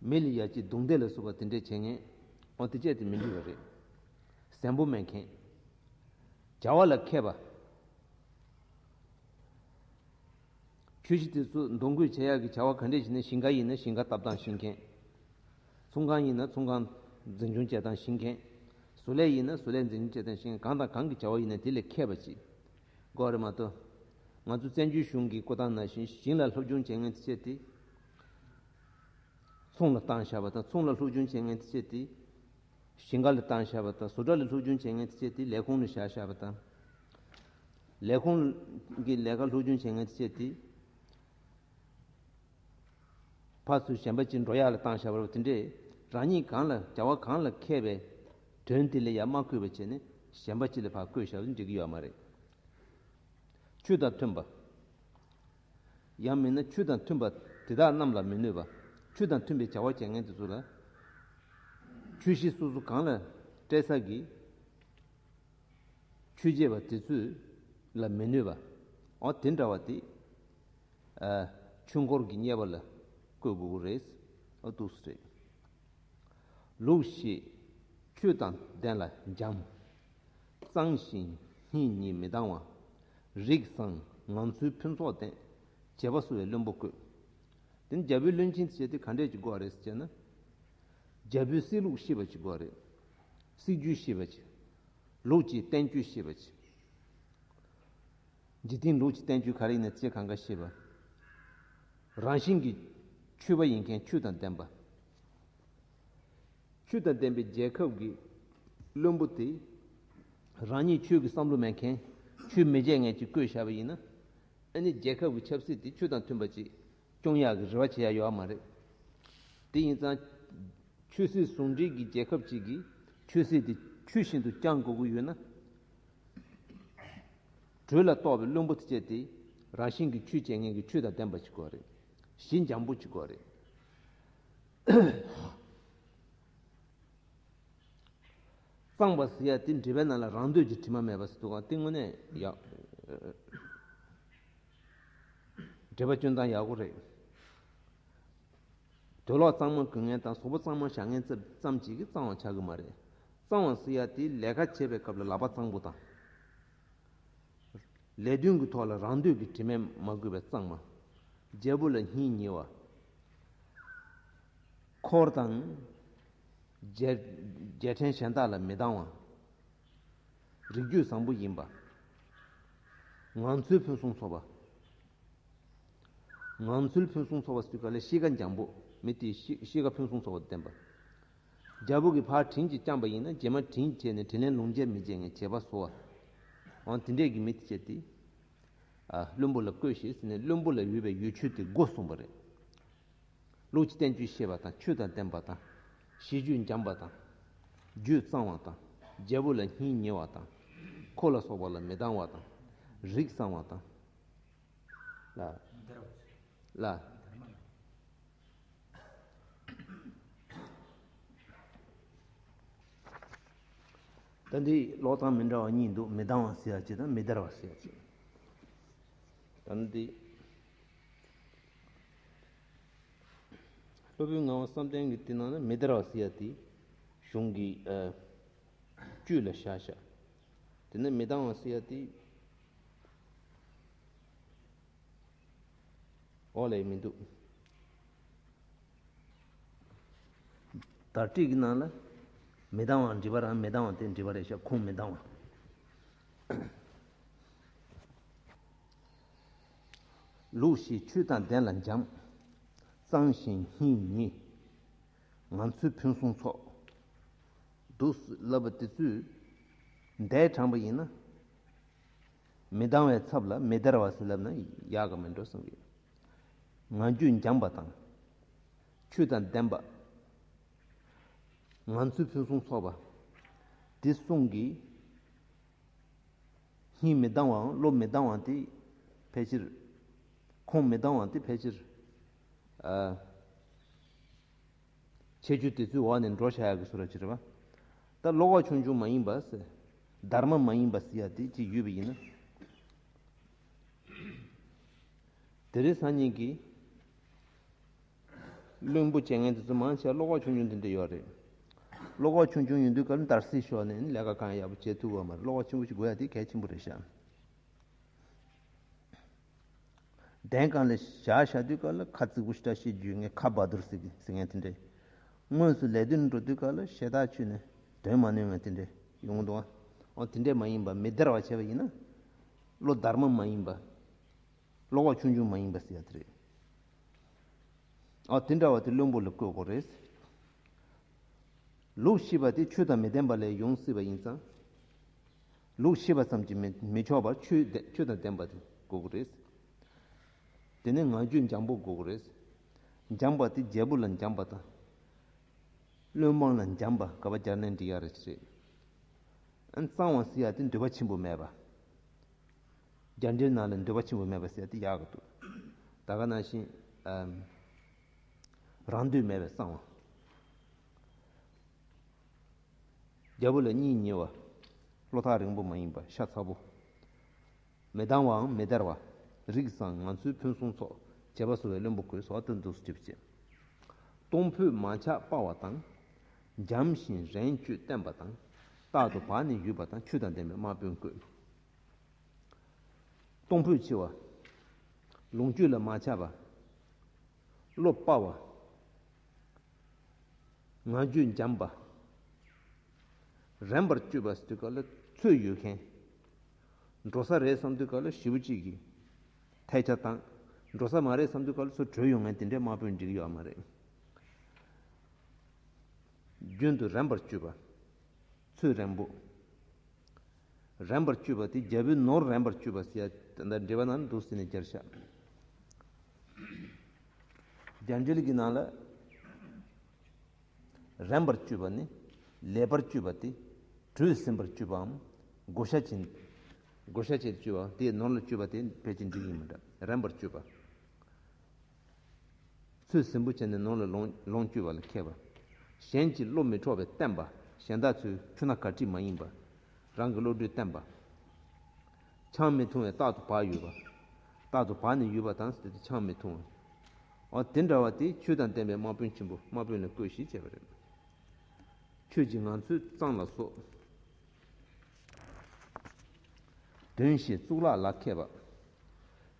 མི་ལ་ཡ་གཅིག་རྡུང་རྡེག་ལ་སོགས་པ་དེ་འདྲས་བྱེད་མཁན། འོ་དེ་བཅས་དེ་མི་འགྲིག་པ་རེད། གཟན་པོ་མེད་མཁན། བྱ་བ་ལ་མཁས་པ། ཆོས་བཤད་དེ་ཚོ་འདུ་འགོད་བྱེད་ཡག་གི་བྱ་བ་ག་འདྲས་བྱས་ནས། ཞིང་ཁ་ཡིན་ན་ཞིང་ཁ་བཏབ་སྟངས་ཤེས་མཁན། ཚོང་ཁང་ཡིན་ན་ཚོང་ཁང་འཛིན་སྐྱོང་བྱེད་སྟངས་ཤེས་མཁན། བཟོ་ལས་ཡིན་ན་བཟོ་ལས་འཛིན་སྐྱོང་བྱེད་སྟངས་ཤེས་མཁན། གང་དང་གང་གི་བྱ་བ་ཡིན་ན་དེ་ལ་མཁས་པ་ཅིག་དགོས་རེད་མ་གཏོགས། ང་ཚོ་བཙན་བྱོལ་གཞུང་གི་བཀོད་སྟངས་ནང་བཞིན་ཞིང་ལ་སློབ་སྦྱོང་བྱེད་མཁན་དེ་བྱས་ཏེ། ཚོང་ལ་བཏང་བཞག་པ་དང་། ཚོང་ལ་སློབ་སྦྱོང་བྱེད་མཁན་དེ་བྱས་ཏེ། ཞིང་ཁ་ལ་བཏང་བཞག་པ་དང་། བཟོ་གྲྭ་ལ་སློབ་སྦྱོང་བྱེད་མཁན་དེ་བྱས་ཏེ་ལས་ཁུངས་ལ་བཞག་བཞག་པ་དང་། ལས་ཁུངས་ཀྱི་ལས་ཀ་སློབ་སྦྱོང་བྱེད་མཁན་དེ་བྱས་ཏེ། ཕར་ཚུར་གཞན་པ་ཅིག་འགྲོ་ཡག་ལ་བཏང་བཞག་པ་རེད་པ། དེ་འདྲས་རང་ཉིད་གང་ལ་བྱ་བ་གང་ལ་མཁས་པའི་དོན་དེ་ལ་ཡང་མ་བསྐུལ་བ་བྱས་ནས་གཞན་པ་ཅིག་ལ་ཕར་བསྐུལ་བཞག་པ་འགྲིག་གི་ཡོད་མ་རེད། ཆོས་དང་མཐུན་པ། ཡང་མིན་ན་ཆོས་དང་མཐུན་པ་དེ་དག་རྣམས་ལ་མི་གནོད་པ། ཆོས་དང་མཐུན་པའི་བྱ་བ་བྱེད་མཁན་དེ་ཚོ་ལ། ཆོས་གཞི་སོ་སོ་གང་ལ་སྤྲད་ས་གི་ཆོས་བྱེད་པ་དེ་ཚོ་ལ་མི་གནོད་པ། འོ་དེ་འདྲ་བ་དེ། ཨ། ཆོས་འཁོར་གྱི་གཉེར་པ་ལ་བསྐོ་དགོས་ཀྱི་རེད། འོ་འདུག་སེ་རེད། ལུགས་ཤེས་ཆོས་དང་ལྡན་ལ་འཇམ། གཙང་ཞིང་སྙིང་ཉེ་མི་སྡང་བ། རིགས་བཟང་ངང་ཚུལ་ཕུན་ཚོགས་ལྡན། བྱེད་པ་གསོ་བའི་བློན་པོ་བསྐོས། དེ་ནི་རྒྱལ་པོའི་བློན་ཆེན་དེ་བྱས་ཏེ་ག་འདྲས་ཀྱི་དགོས་རེད་ཟེར་ན། རྒྱལ་པོའི་སྲིད་ལུགས་ཤེས་པ་ཅིག་དགོས་རེད། སྲིད་ཇུས་ཤེས་པ་ཅིག་ལུགས་ཀྱི་བསྟན་བཅོས་ཤེས་པ་ཅིག་འཇིག་རྟེན་ལུགས་ཀྱི་བསྟན་བཅོས་ག་རེ་ཡིན་ན་ཚེ་གང་ག་ཤེས་པ། རང་བཞིན་གྱིས་ཆོས་པ་ཡིན་མཁན། ཆོས་དང་ལྡན་པ། ཆོས་དང་ལྡན་པའི་རྒྱལ་ཁབ་ཀྱི་བློན་པོ་དེ་རང་ཉིད་ཆོས་ཀྱི་བསམ་བློ་མེད་མཁན། ཆོས་མི་བྱེད་མཁན་ཅིག་བསྐོས་བཞག་པ་ཡིན་ན། ཨ་ནི་རྒྱལ་ཁབ་ཀྱི་ཆབ་སྲིད་དེ་ཆོས་དང་མཐུན་པ་ཅིག་སྐྱོང་ཡག་གི་རེ་བ་བྱེད་ཡག་ཡོད་མ་རེད། དེ་ཡིན་ཙང་། ཆོས་སྲིད་ཟུང་འབྲེལ་གྱི་རྒྱལ་ཁབ་ཅིག་གིས་ཆོས་སྲིད་དེ་ཆོས་བཞིན་དུ་བསྐྱང་དགོས་ཀྱི་ཡོད་ན། གྲོས་ལ་གཏོགས་པའི་བློན་པོ་དེ་བྱས་ཏེ་རང་བཞིན་གྱིས་ཆོས་བྱེད་མཁན་གྱི་ཆོས་དང་ལྡན་པ་ཅིག་དགོས་རེད། ཞི་འཇམ་པོ་ཅིག་དགོས་རེད། གཙང་བ་ཟེར་ཡ་དེ་འགྲེལ་པའི་ནང་ལ་རང་འདོད་ཀྱི་དྲི་མ་མེད་པ་ཟེར་འདུག་ག་དེ་དངོས་གནས་ཡག་འགྲེལ་པ་སྐྱོན་སྟངས་ཡག་པོ་རེད། དུག་ལོག་གཙང་མ་གོན་མཁན་དང་གཟུགས་པོ་གཙང་མ་བཞག་མཁན་ཙམ་ཙམ་གཅིག་གིས་གཙང་བ་ཆགས་ཀྱི་མ་རེད། གཙང་བ་ཟེར་ཡ་དེ་ལས་ཀ་བྱེད་པའི་སྐབས་ལ་ལག་པ་གཙང་པོ་དང་། ལས་དོན་གྱི་ཐོག་ལ་རང་འདོད་ཀྱི་དྲི་མས་མ་གོས་པའི་གཙང་མ། རྒྱལ་པོ་ལ་སྙིང་ཉེ་བ། འཁོར་དང་། རྒྱལ་རྒྱལ་ཕྲན་གཞན་དག་ལ་མི་སྡང་བ། རིགས་རྒྱུད་བཟང་པོ་ཡིན་པ། ངང་ཚུལ་ཕུན་སུམ་ཚོགས་པ། ངང་ཚུལ་ཕུན་སུམ་ཚོགས་པ་ཟེར་དུས་ག་ལ་གཤིས་ཀ་འཇམ་པོ། མི་དེའི་གཤིས་གཤིས་ཀ་ཕུན་སུམ་ཚོགས་པ་ལྡན་པ། རྒྱལ་པོ་གིས་ཕར་དྲིན་ཅིག་བསྐྱངས་པ་ཡིན་ན་རྗེས་མ་དྲིན་བྱས་ནས་དྲིན་ལན་ལོག་འཇལ་མི་བྱེད་མཁན་བྱེད་པ་བཟོ་བ། འོ་དེ་འདྲས་ཀྱི་མི་དེ་བྱས་ཏེ། ཨ། བློན་པོ་ལ་བསྐོས་ཤིག་ཟེར་ནས་བློན་པོ་ལ་ཡོད་པའི་ཡོ་བྱད་དེ་དགུ་གསུངས་པ་རེད། ལུགས་ཀྱི་བསྟན་བཅོས་ཤེས་པ་དང་། ཆོས་དང་ལྡན་པ་དང་། གཤིས་རྒྱུད་འཇམ་པ་དང་། རྒྱུད་གཙང་བ་དང་། རྒྱལ་པོ་ལ་སྙིང་ཉེ་བ་དང་། འཁོར་ལ་སོགས་པ་ལ་མི་སྡང་བ་དང་། རིགས་གཙང་བ་དང་། ལ། ལ། ད་འདི་ཀློག་སྟངས་མི་འདྲ་བ་གཉིས་འདུག་མི་སྡང་བ་ཟེར་ཡ་ཅིག་དང་མི་བརྡར་བ་ཟེར་ཡ་ཅིག་ད་འདི། སློབ་དཔོན་ངག་དབང་བསམ་གཏན་གྱི་དེ་ནང་ན་མི་བརྡར་བ་ཟེར་ཡ་དེ་གཞུང་གི་ཨ་བཅུད་ལ་བཞག་བཞག་དེ་ནས་མི་སྡང་བ་ཟེར་ཡ་དེ་འོག་ལ་མི་འདུག་དར་ཊིག་གི་ནང་ལ་མི་སྡང་བ་འབྲི་བ་རང་མི་སྡང་བ་དེ་འབྲི་བ་རེད་ཤག་ཁུངས་མི་སྡང་བ། ལུགས་ཤེས་ཆོས་དང་ལྡན་ལ་འཇམ། གཙང་ཞིང་སྙིང་ཉེ། ངང་ཚུལ་ཕུན་སུམ་ཚོགས། འདུག་སེ་ལབ་པ་དེ་ཚོས་འདས་དྲངས་པ་ཡིན་ན། མི་སྡང་བའི་ཚབ་ལ་མི་བརྡར་བ་ཟེར་ལབ་ན་ཡག་གི་མིན་འགྲོ་བསམ་གི། ངང་རྒྱུད་འཇམ་པ་དང་། ཆོས་དང་ལྡན་པ། ངང་ཚུལ་ཕུན་སུམ་ཚོགས་པ། འདི་གསུམ་གྱིས། སྙིང་མི་སྡང་བའམ་བློ་མི་སྡང་བ་དེ་ཕལ་ཆེར། ཁུངས་མི་སྡང་བ་དེ་ཕལ་ཆེར། ཨ། ཁྱད་ཆོས་དེ་ཚོའི་འོག་ནས་འགྲོ་བྱ་ཡག་གི་བཟོ་འདྲ་ཅིག་རེད་པ། ད་བློ་ཁོག་ཆུང་ཆུང་མ་ཡིན་པ་ཟེར། དྷརྨ་མ་ཡིན་པ་ཟེར་ཡ་དེ་ཅིག་ཡོད་པ་ཡིན་ན། དེ་རིང་སང་ཉིན་གྱི་བློན་པོ་བྱེད་མཁན་དེ་ཚོ་མང་ཆེ་བ་བློ་ཁོག་ཆུང་ཆུང་དེ་འདྲ་ཡོད་རེད། བློ་ཁོག་ཆུང་ཆུང་ཡིན་དུས་ག་ལ་འདར་སིག་ཤོར་ནས་ལས་ཀ་གང་ཡག་པོ་བྱེད་ཐུབ་པ་མ་རེད། བློ་ཁོག་ཆེན་པོ་ཞིག་དགོས་ཡ་དེ་གལ་ཆེན་པོ་རེད་ཤག་གདན་སྒང་ལ་བཞག་བཞག་དུས་ག་ལ་ཁ་ཙིག་པོ་ཞེ་དྲག་བཤད་རྒྱུ་ངས་ཁ་བ་དུར་ཟེར་གི་ཟེར་མཁན་དེ་འདྲས། དངོས་སུ་ལས་དོན་འགྲོ་དུས་ག་ལ་ཞེ་དྲག་ཆུད་ནས་དོན་མ་ནོན་མཁན་དེ་འདྲས་ཡོང་གི་འདུག་ཨ། འོ་དེ་འདྲས་མ་ཡིན་པ་མི་དར་བ་བྱས་པ་ཡིན་ན། བློ་དར་མ་མ་ཡིན་པ། བློ་ཁོག་ཆུང་ཆུང་མ་ཡིན་པ་ཟེར་ཡ་དེ་རེད། འོ་དེ་འདྲ་བ་དེ་བློན་པོ་ལ་བསྐོས་དགོས་རེད། ལུགས་ཤེས་པ་དེ་ཆོས་དང་མི་ལྡན་པ་ལས་ཡོང་སྲིད་པ་ཡིན་ཙང་། ལུགས་ཤེས་པ་ཙམ་གྱིས་མི་མི་ཆོག་པར་ཆོས་དེ་ཆོས་དང་ལྡན་པ་དེ་དགོས་ཀྱི་རེད། དེ་ནས་ངག་རྒྱུན་འཇམ་པོ་དགོས་ཀྱི་རེད། འཇམ་པ་དེ་རྒྱལ་པོ་ལ་འཇམ་པ་དང་། བློན་འབངས་ལ་འཇམ་པ་ག་པར་སྦྱར་ནས་འགྲིག་ཡ་རེད་ཅེ་རེད། ཨ་ནི་གཙང་བ་ཟེར་ཡ་དེ་འདོད་པ་ཆེན་པོ་མེད་པ། རྒྱ་འགྲེལ་ནང་ལ་འདོད་པ་ཆེན་པོ་མེད་པ་ཟེར་ཡ་དེ་ཡག་གི་འདུག་ད་ག་ནང་བཞིན་ཨམ། རང་འདོད་མེད་པའི་གཙང་བ། རྒྱལ་པོ་ལ་སྙིང་ཉེ་བ། བློ་ཐག་རིང་པོ་མ་ཡིན་པ་ཤ་ཚ་པོ། མི་སྡང་བའམ་མི་དར་བ། རིགས་བཟང་ངང་ཚུལ་ཕུན་སུམ་ཚོགས་བྱེད་པ་སོགས་པའི་བློན་པོ་དགོས་སོགས་དོན་དུ་སྒྲུབ་བྱེད། གཏོང་ཕོད་མ་ཆག་སྤར་བ་དང་། འཇམ་ཞིང་རན་སྤྱོད་བརྟན་པ་དང་། རྟག་ཏུ་བག་ནི་ཡོད་པ་དང་ཆོས་དང་ལྡན་པའི་དམག་དཔོན་དགོས། གཏོང་ཕོད་ཆེ་བ། ལོངས་སྤྱོད་ལ་མ་ཆགས་པ། བློ་སྤར་བ། ངག་རྒྱུན་འཇམ་པ། རན་པར་སྤྱོད་པ་ཟེར་དུས་ག་ལ་ཚོད་ཡོད་མཁན། འགྲོ་ས་རེད་བསམ་དུས་ག་ལ་ཞེ་པོ་ཅིག་གི་ཐལ་ཆ་དང་། འགྲོ་ས་མ་རེད་བསམ་དུས་ག་ལ་ཚུར་བྲོས་ཡོང་མཁན་དེ་འདྲའི་དམག་དཔོན་འགྲིག་ཡོད་མ་རེད། རྒྱུན་དུ་རན་པར་སྤྱོད་པ། ཚོད་རན་པོ། རན་པར་སྤྱོད་པ་དེ་རྒྱལ་པོའི་ནོར་རན་པར་སྤྱོད་པ་ཟེར་ཡ་ད་ལྟ་འགྲེལ་པ་ནང་འདུག་ཟེར་ནས་སྦྱར་ཤག་རྒྱ་འགྲེལ་གྱི་ནང་ལ། རན་པར་སྤྱོད་པ་ནི་ལེགས་པར་སྤྱོད་པ་སྟེ། དྲོད་ཟིན་པར་སྤྱོད་པའམ། བགོ་བཤའ་བྱེད། བགོ་བཤའ་བྱེད་སྤྱོད་པ་དེ་ནོར་ལ་སྤྱོད་པ་དེ་ཕལ་ཆེར་འགྲིག་ཡིན་མི་འདྲ། རན་པར་སྤྱོད་པ། ཚོད་ཟིན་པོ་བྱས་ནས་ནོར་ལ་ལོངས་ལོངས་སྤྱོད་པ་ལ་མཁས་པ། གཞན་གྱི་བློ་མི་འཕྲོག་པའི་བརྟན་པ། གཞན་དག་ཚོའི་ཆུ་སྣ་གར་ཁྲིད་མ་ཡིན་པ། རང་གི་བློ་གྲོས་བརྟན་པ། ཆང་མི་འཐུང་བའི་རྟག་ཏུ་བག་ཡོད་པ། རྟག་ཏུ་བག་ནི་ཡོད་པ་དང་ཟེར་ཏེ་ཆང་མི་འཐུང་བ། འོ་དེ་འདྲ་བ་དེ་ཆོས་དང་ལྡན་པའི་དམག་དཔོན་ཆེན་པོ་དམག་དཔོན་ལ་བསྐོས་ཞེས་བྱ་བ་རེད། ཁྱོད་ཀྱི་ངང་ཚུལ་གཙང་ལ་སོགས། དོན་ཤེས་གཙུག་ལག་ལ་མཁས་པ།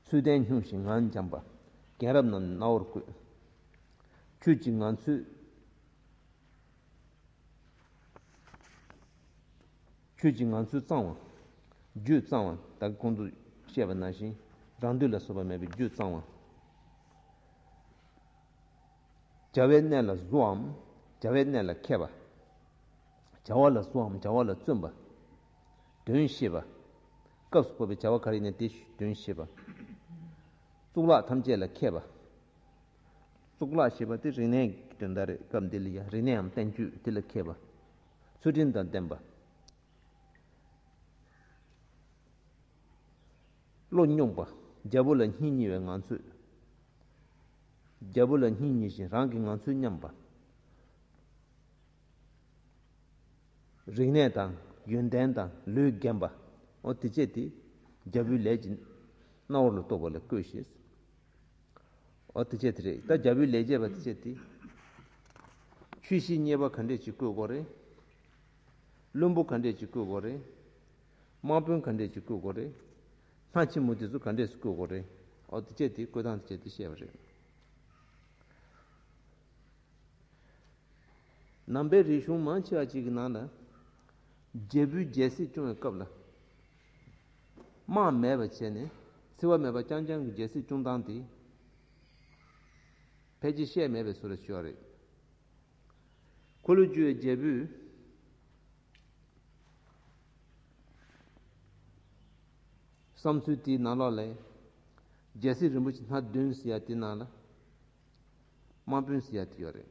ཚུལ་ལྡན་སྙུང་ཞིང་ངག་འཇམ་པ། རྒན་རབས་རྣམས་རྣ་བར་བཀོད། ཁྱོད་ཀྱི་ངང་ཚུལ། ཁྱོད་ཀྱི་ངང་ཚུལ་གཙང་བ། རྒྱུད་གཙང་བ། ད་གོང་དུ་བཤད་པ་ནང་བཞིན་རང་འདོད་ལ་སོགས་པ་མེད་པའི་རྒྱུད་གཙང་བ། བྱ་བའི་གནས་ལ་གཟུའམ། བྱ་བའི་གནས་ལ་མཁས་པ། བྱ་བ་ལ་གཟུའམ་བྱ་བ་ལ་བརྩོན་པ། དོན་ཤེས་པ། སྐབས་སུ་བབ་པའི་བྱ་བ་ག་རེ་ཡིན་ན་དེ་དོན་ཤེས་པ། གཙུག་ལག་ཐམས་ཅད་ལ་མཁས་པ། གཙུག་ལག་ཞེས་པ་དེ་རིག་གནས་ཀྱི་དོན་དག་རེད། སྐབས་འདི་ལ་ཡང་རིག་གནས་འམ་བསྟན་བཅོས་དེ་ལ་མཁས་པ། ཚུལ་ཁྲིམས་དང་ལྡན་པ། བློ་སྙུང་བ། རྒྱལ་པོ་ལ་སྙིང་ཉེ་བའི་ངང་ཚུལ། རྒྱལ་པོ་ལ་སྙིང་ཉེ་ཞིང་རང་གི་ངང་ཚུལ་སྙོམས་པ། རིག་གནས་དང་ཡོན་ཏན་དང་ལུས་རྒན་པ། འོ་དེ་བཅས་དེ་རྒྱལ་པོའི་ལས་ཀྱི་རྣ་བ་ལ་གཏོགས་པ་ལ་བསྐོས་ཤིང་། འོ་དེ་བཅས་དེ་རེད། ད་རྒྱལ་པོའི་ལས་བྱེད་པ་དེ་བཅས་དེ། ཆོས་བཤེས་གཉེར་པ་ག་འདྲས་ཅིག་བསྐོས་དགོས་རེད། བློན་པོ་ག་འདྲས་ཅིག་བསྐོས་དགོས་རེད། དམག་དཔོན་ག་འདྲས་ཅིག་བསྐོས་དགོས་རེད། སྣ་ཆེན་མོ་དེ་ཚོ་ག་འདྲས་སུ་བསྐོས་དགོས་རེད། འོ་དེ་བཅས་དེ་བསྐོས་སྟངས་དེ་བཅས་དེ་བཤད་པ་རེད། ནང་པའི་རིག་གཞུང་མང་ཆེ་བ་ཅིག་གི་ནང་ལ། རྒྱལ་པོས་རྒྱལ་སྲིད་སྐྱོང་བའི་སྐབས་ལ། དམག་མེད་པ་བྱས་ནས་འཚེ་བ་མེད་པ་རྐྱང་རྐྱང་གི་རྒྱལ་སྲིད་སྐྱོང་སྟངས་དེ། ཕལ་ཆེར་བཤད་མེད་པའི་བཟོ་འདྲ་ཞིག་ཡོད་རེད། འཁོར་ལོས་སྒྱུར་བའི་རྒྱལ་པོས། བསམ་ཚུལ་དེའི་ནང་ལོགས་ལ། རྒྱལ་སྲས་རིན་པོ་ཆེ་སྣ་བདུན་ཟེར་ཡ་དེའི་ནང་ལ། དམག་དཔོན་ཟེར་ཡ་དེ་ཡོད་རེད།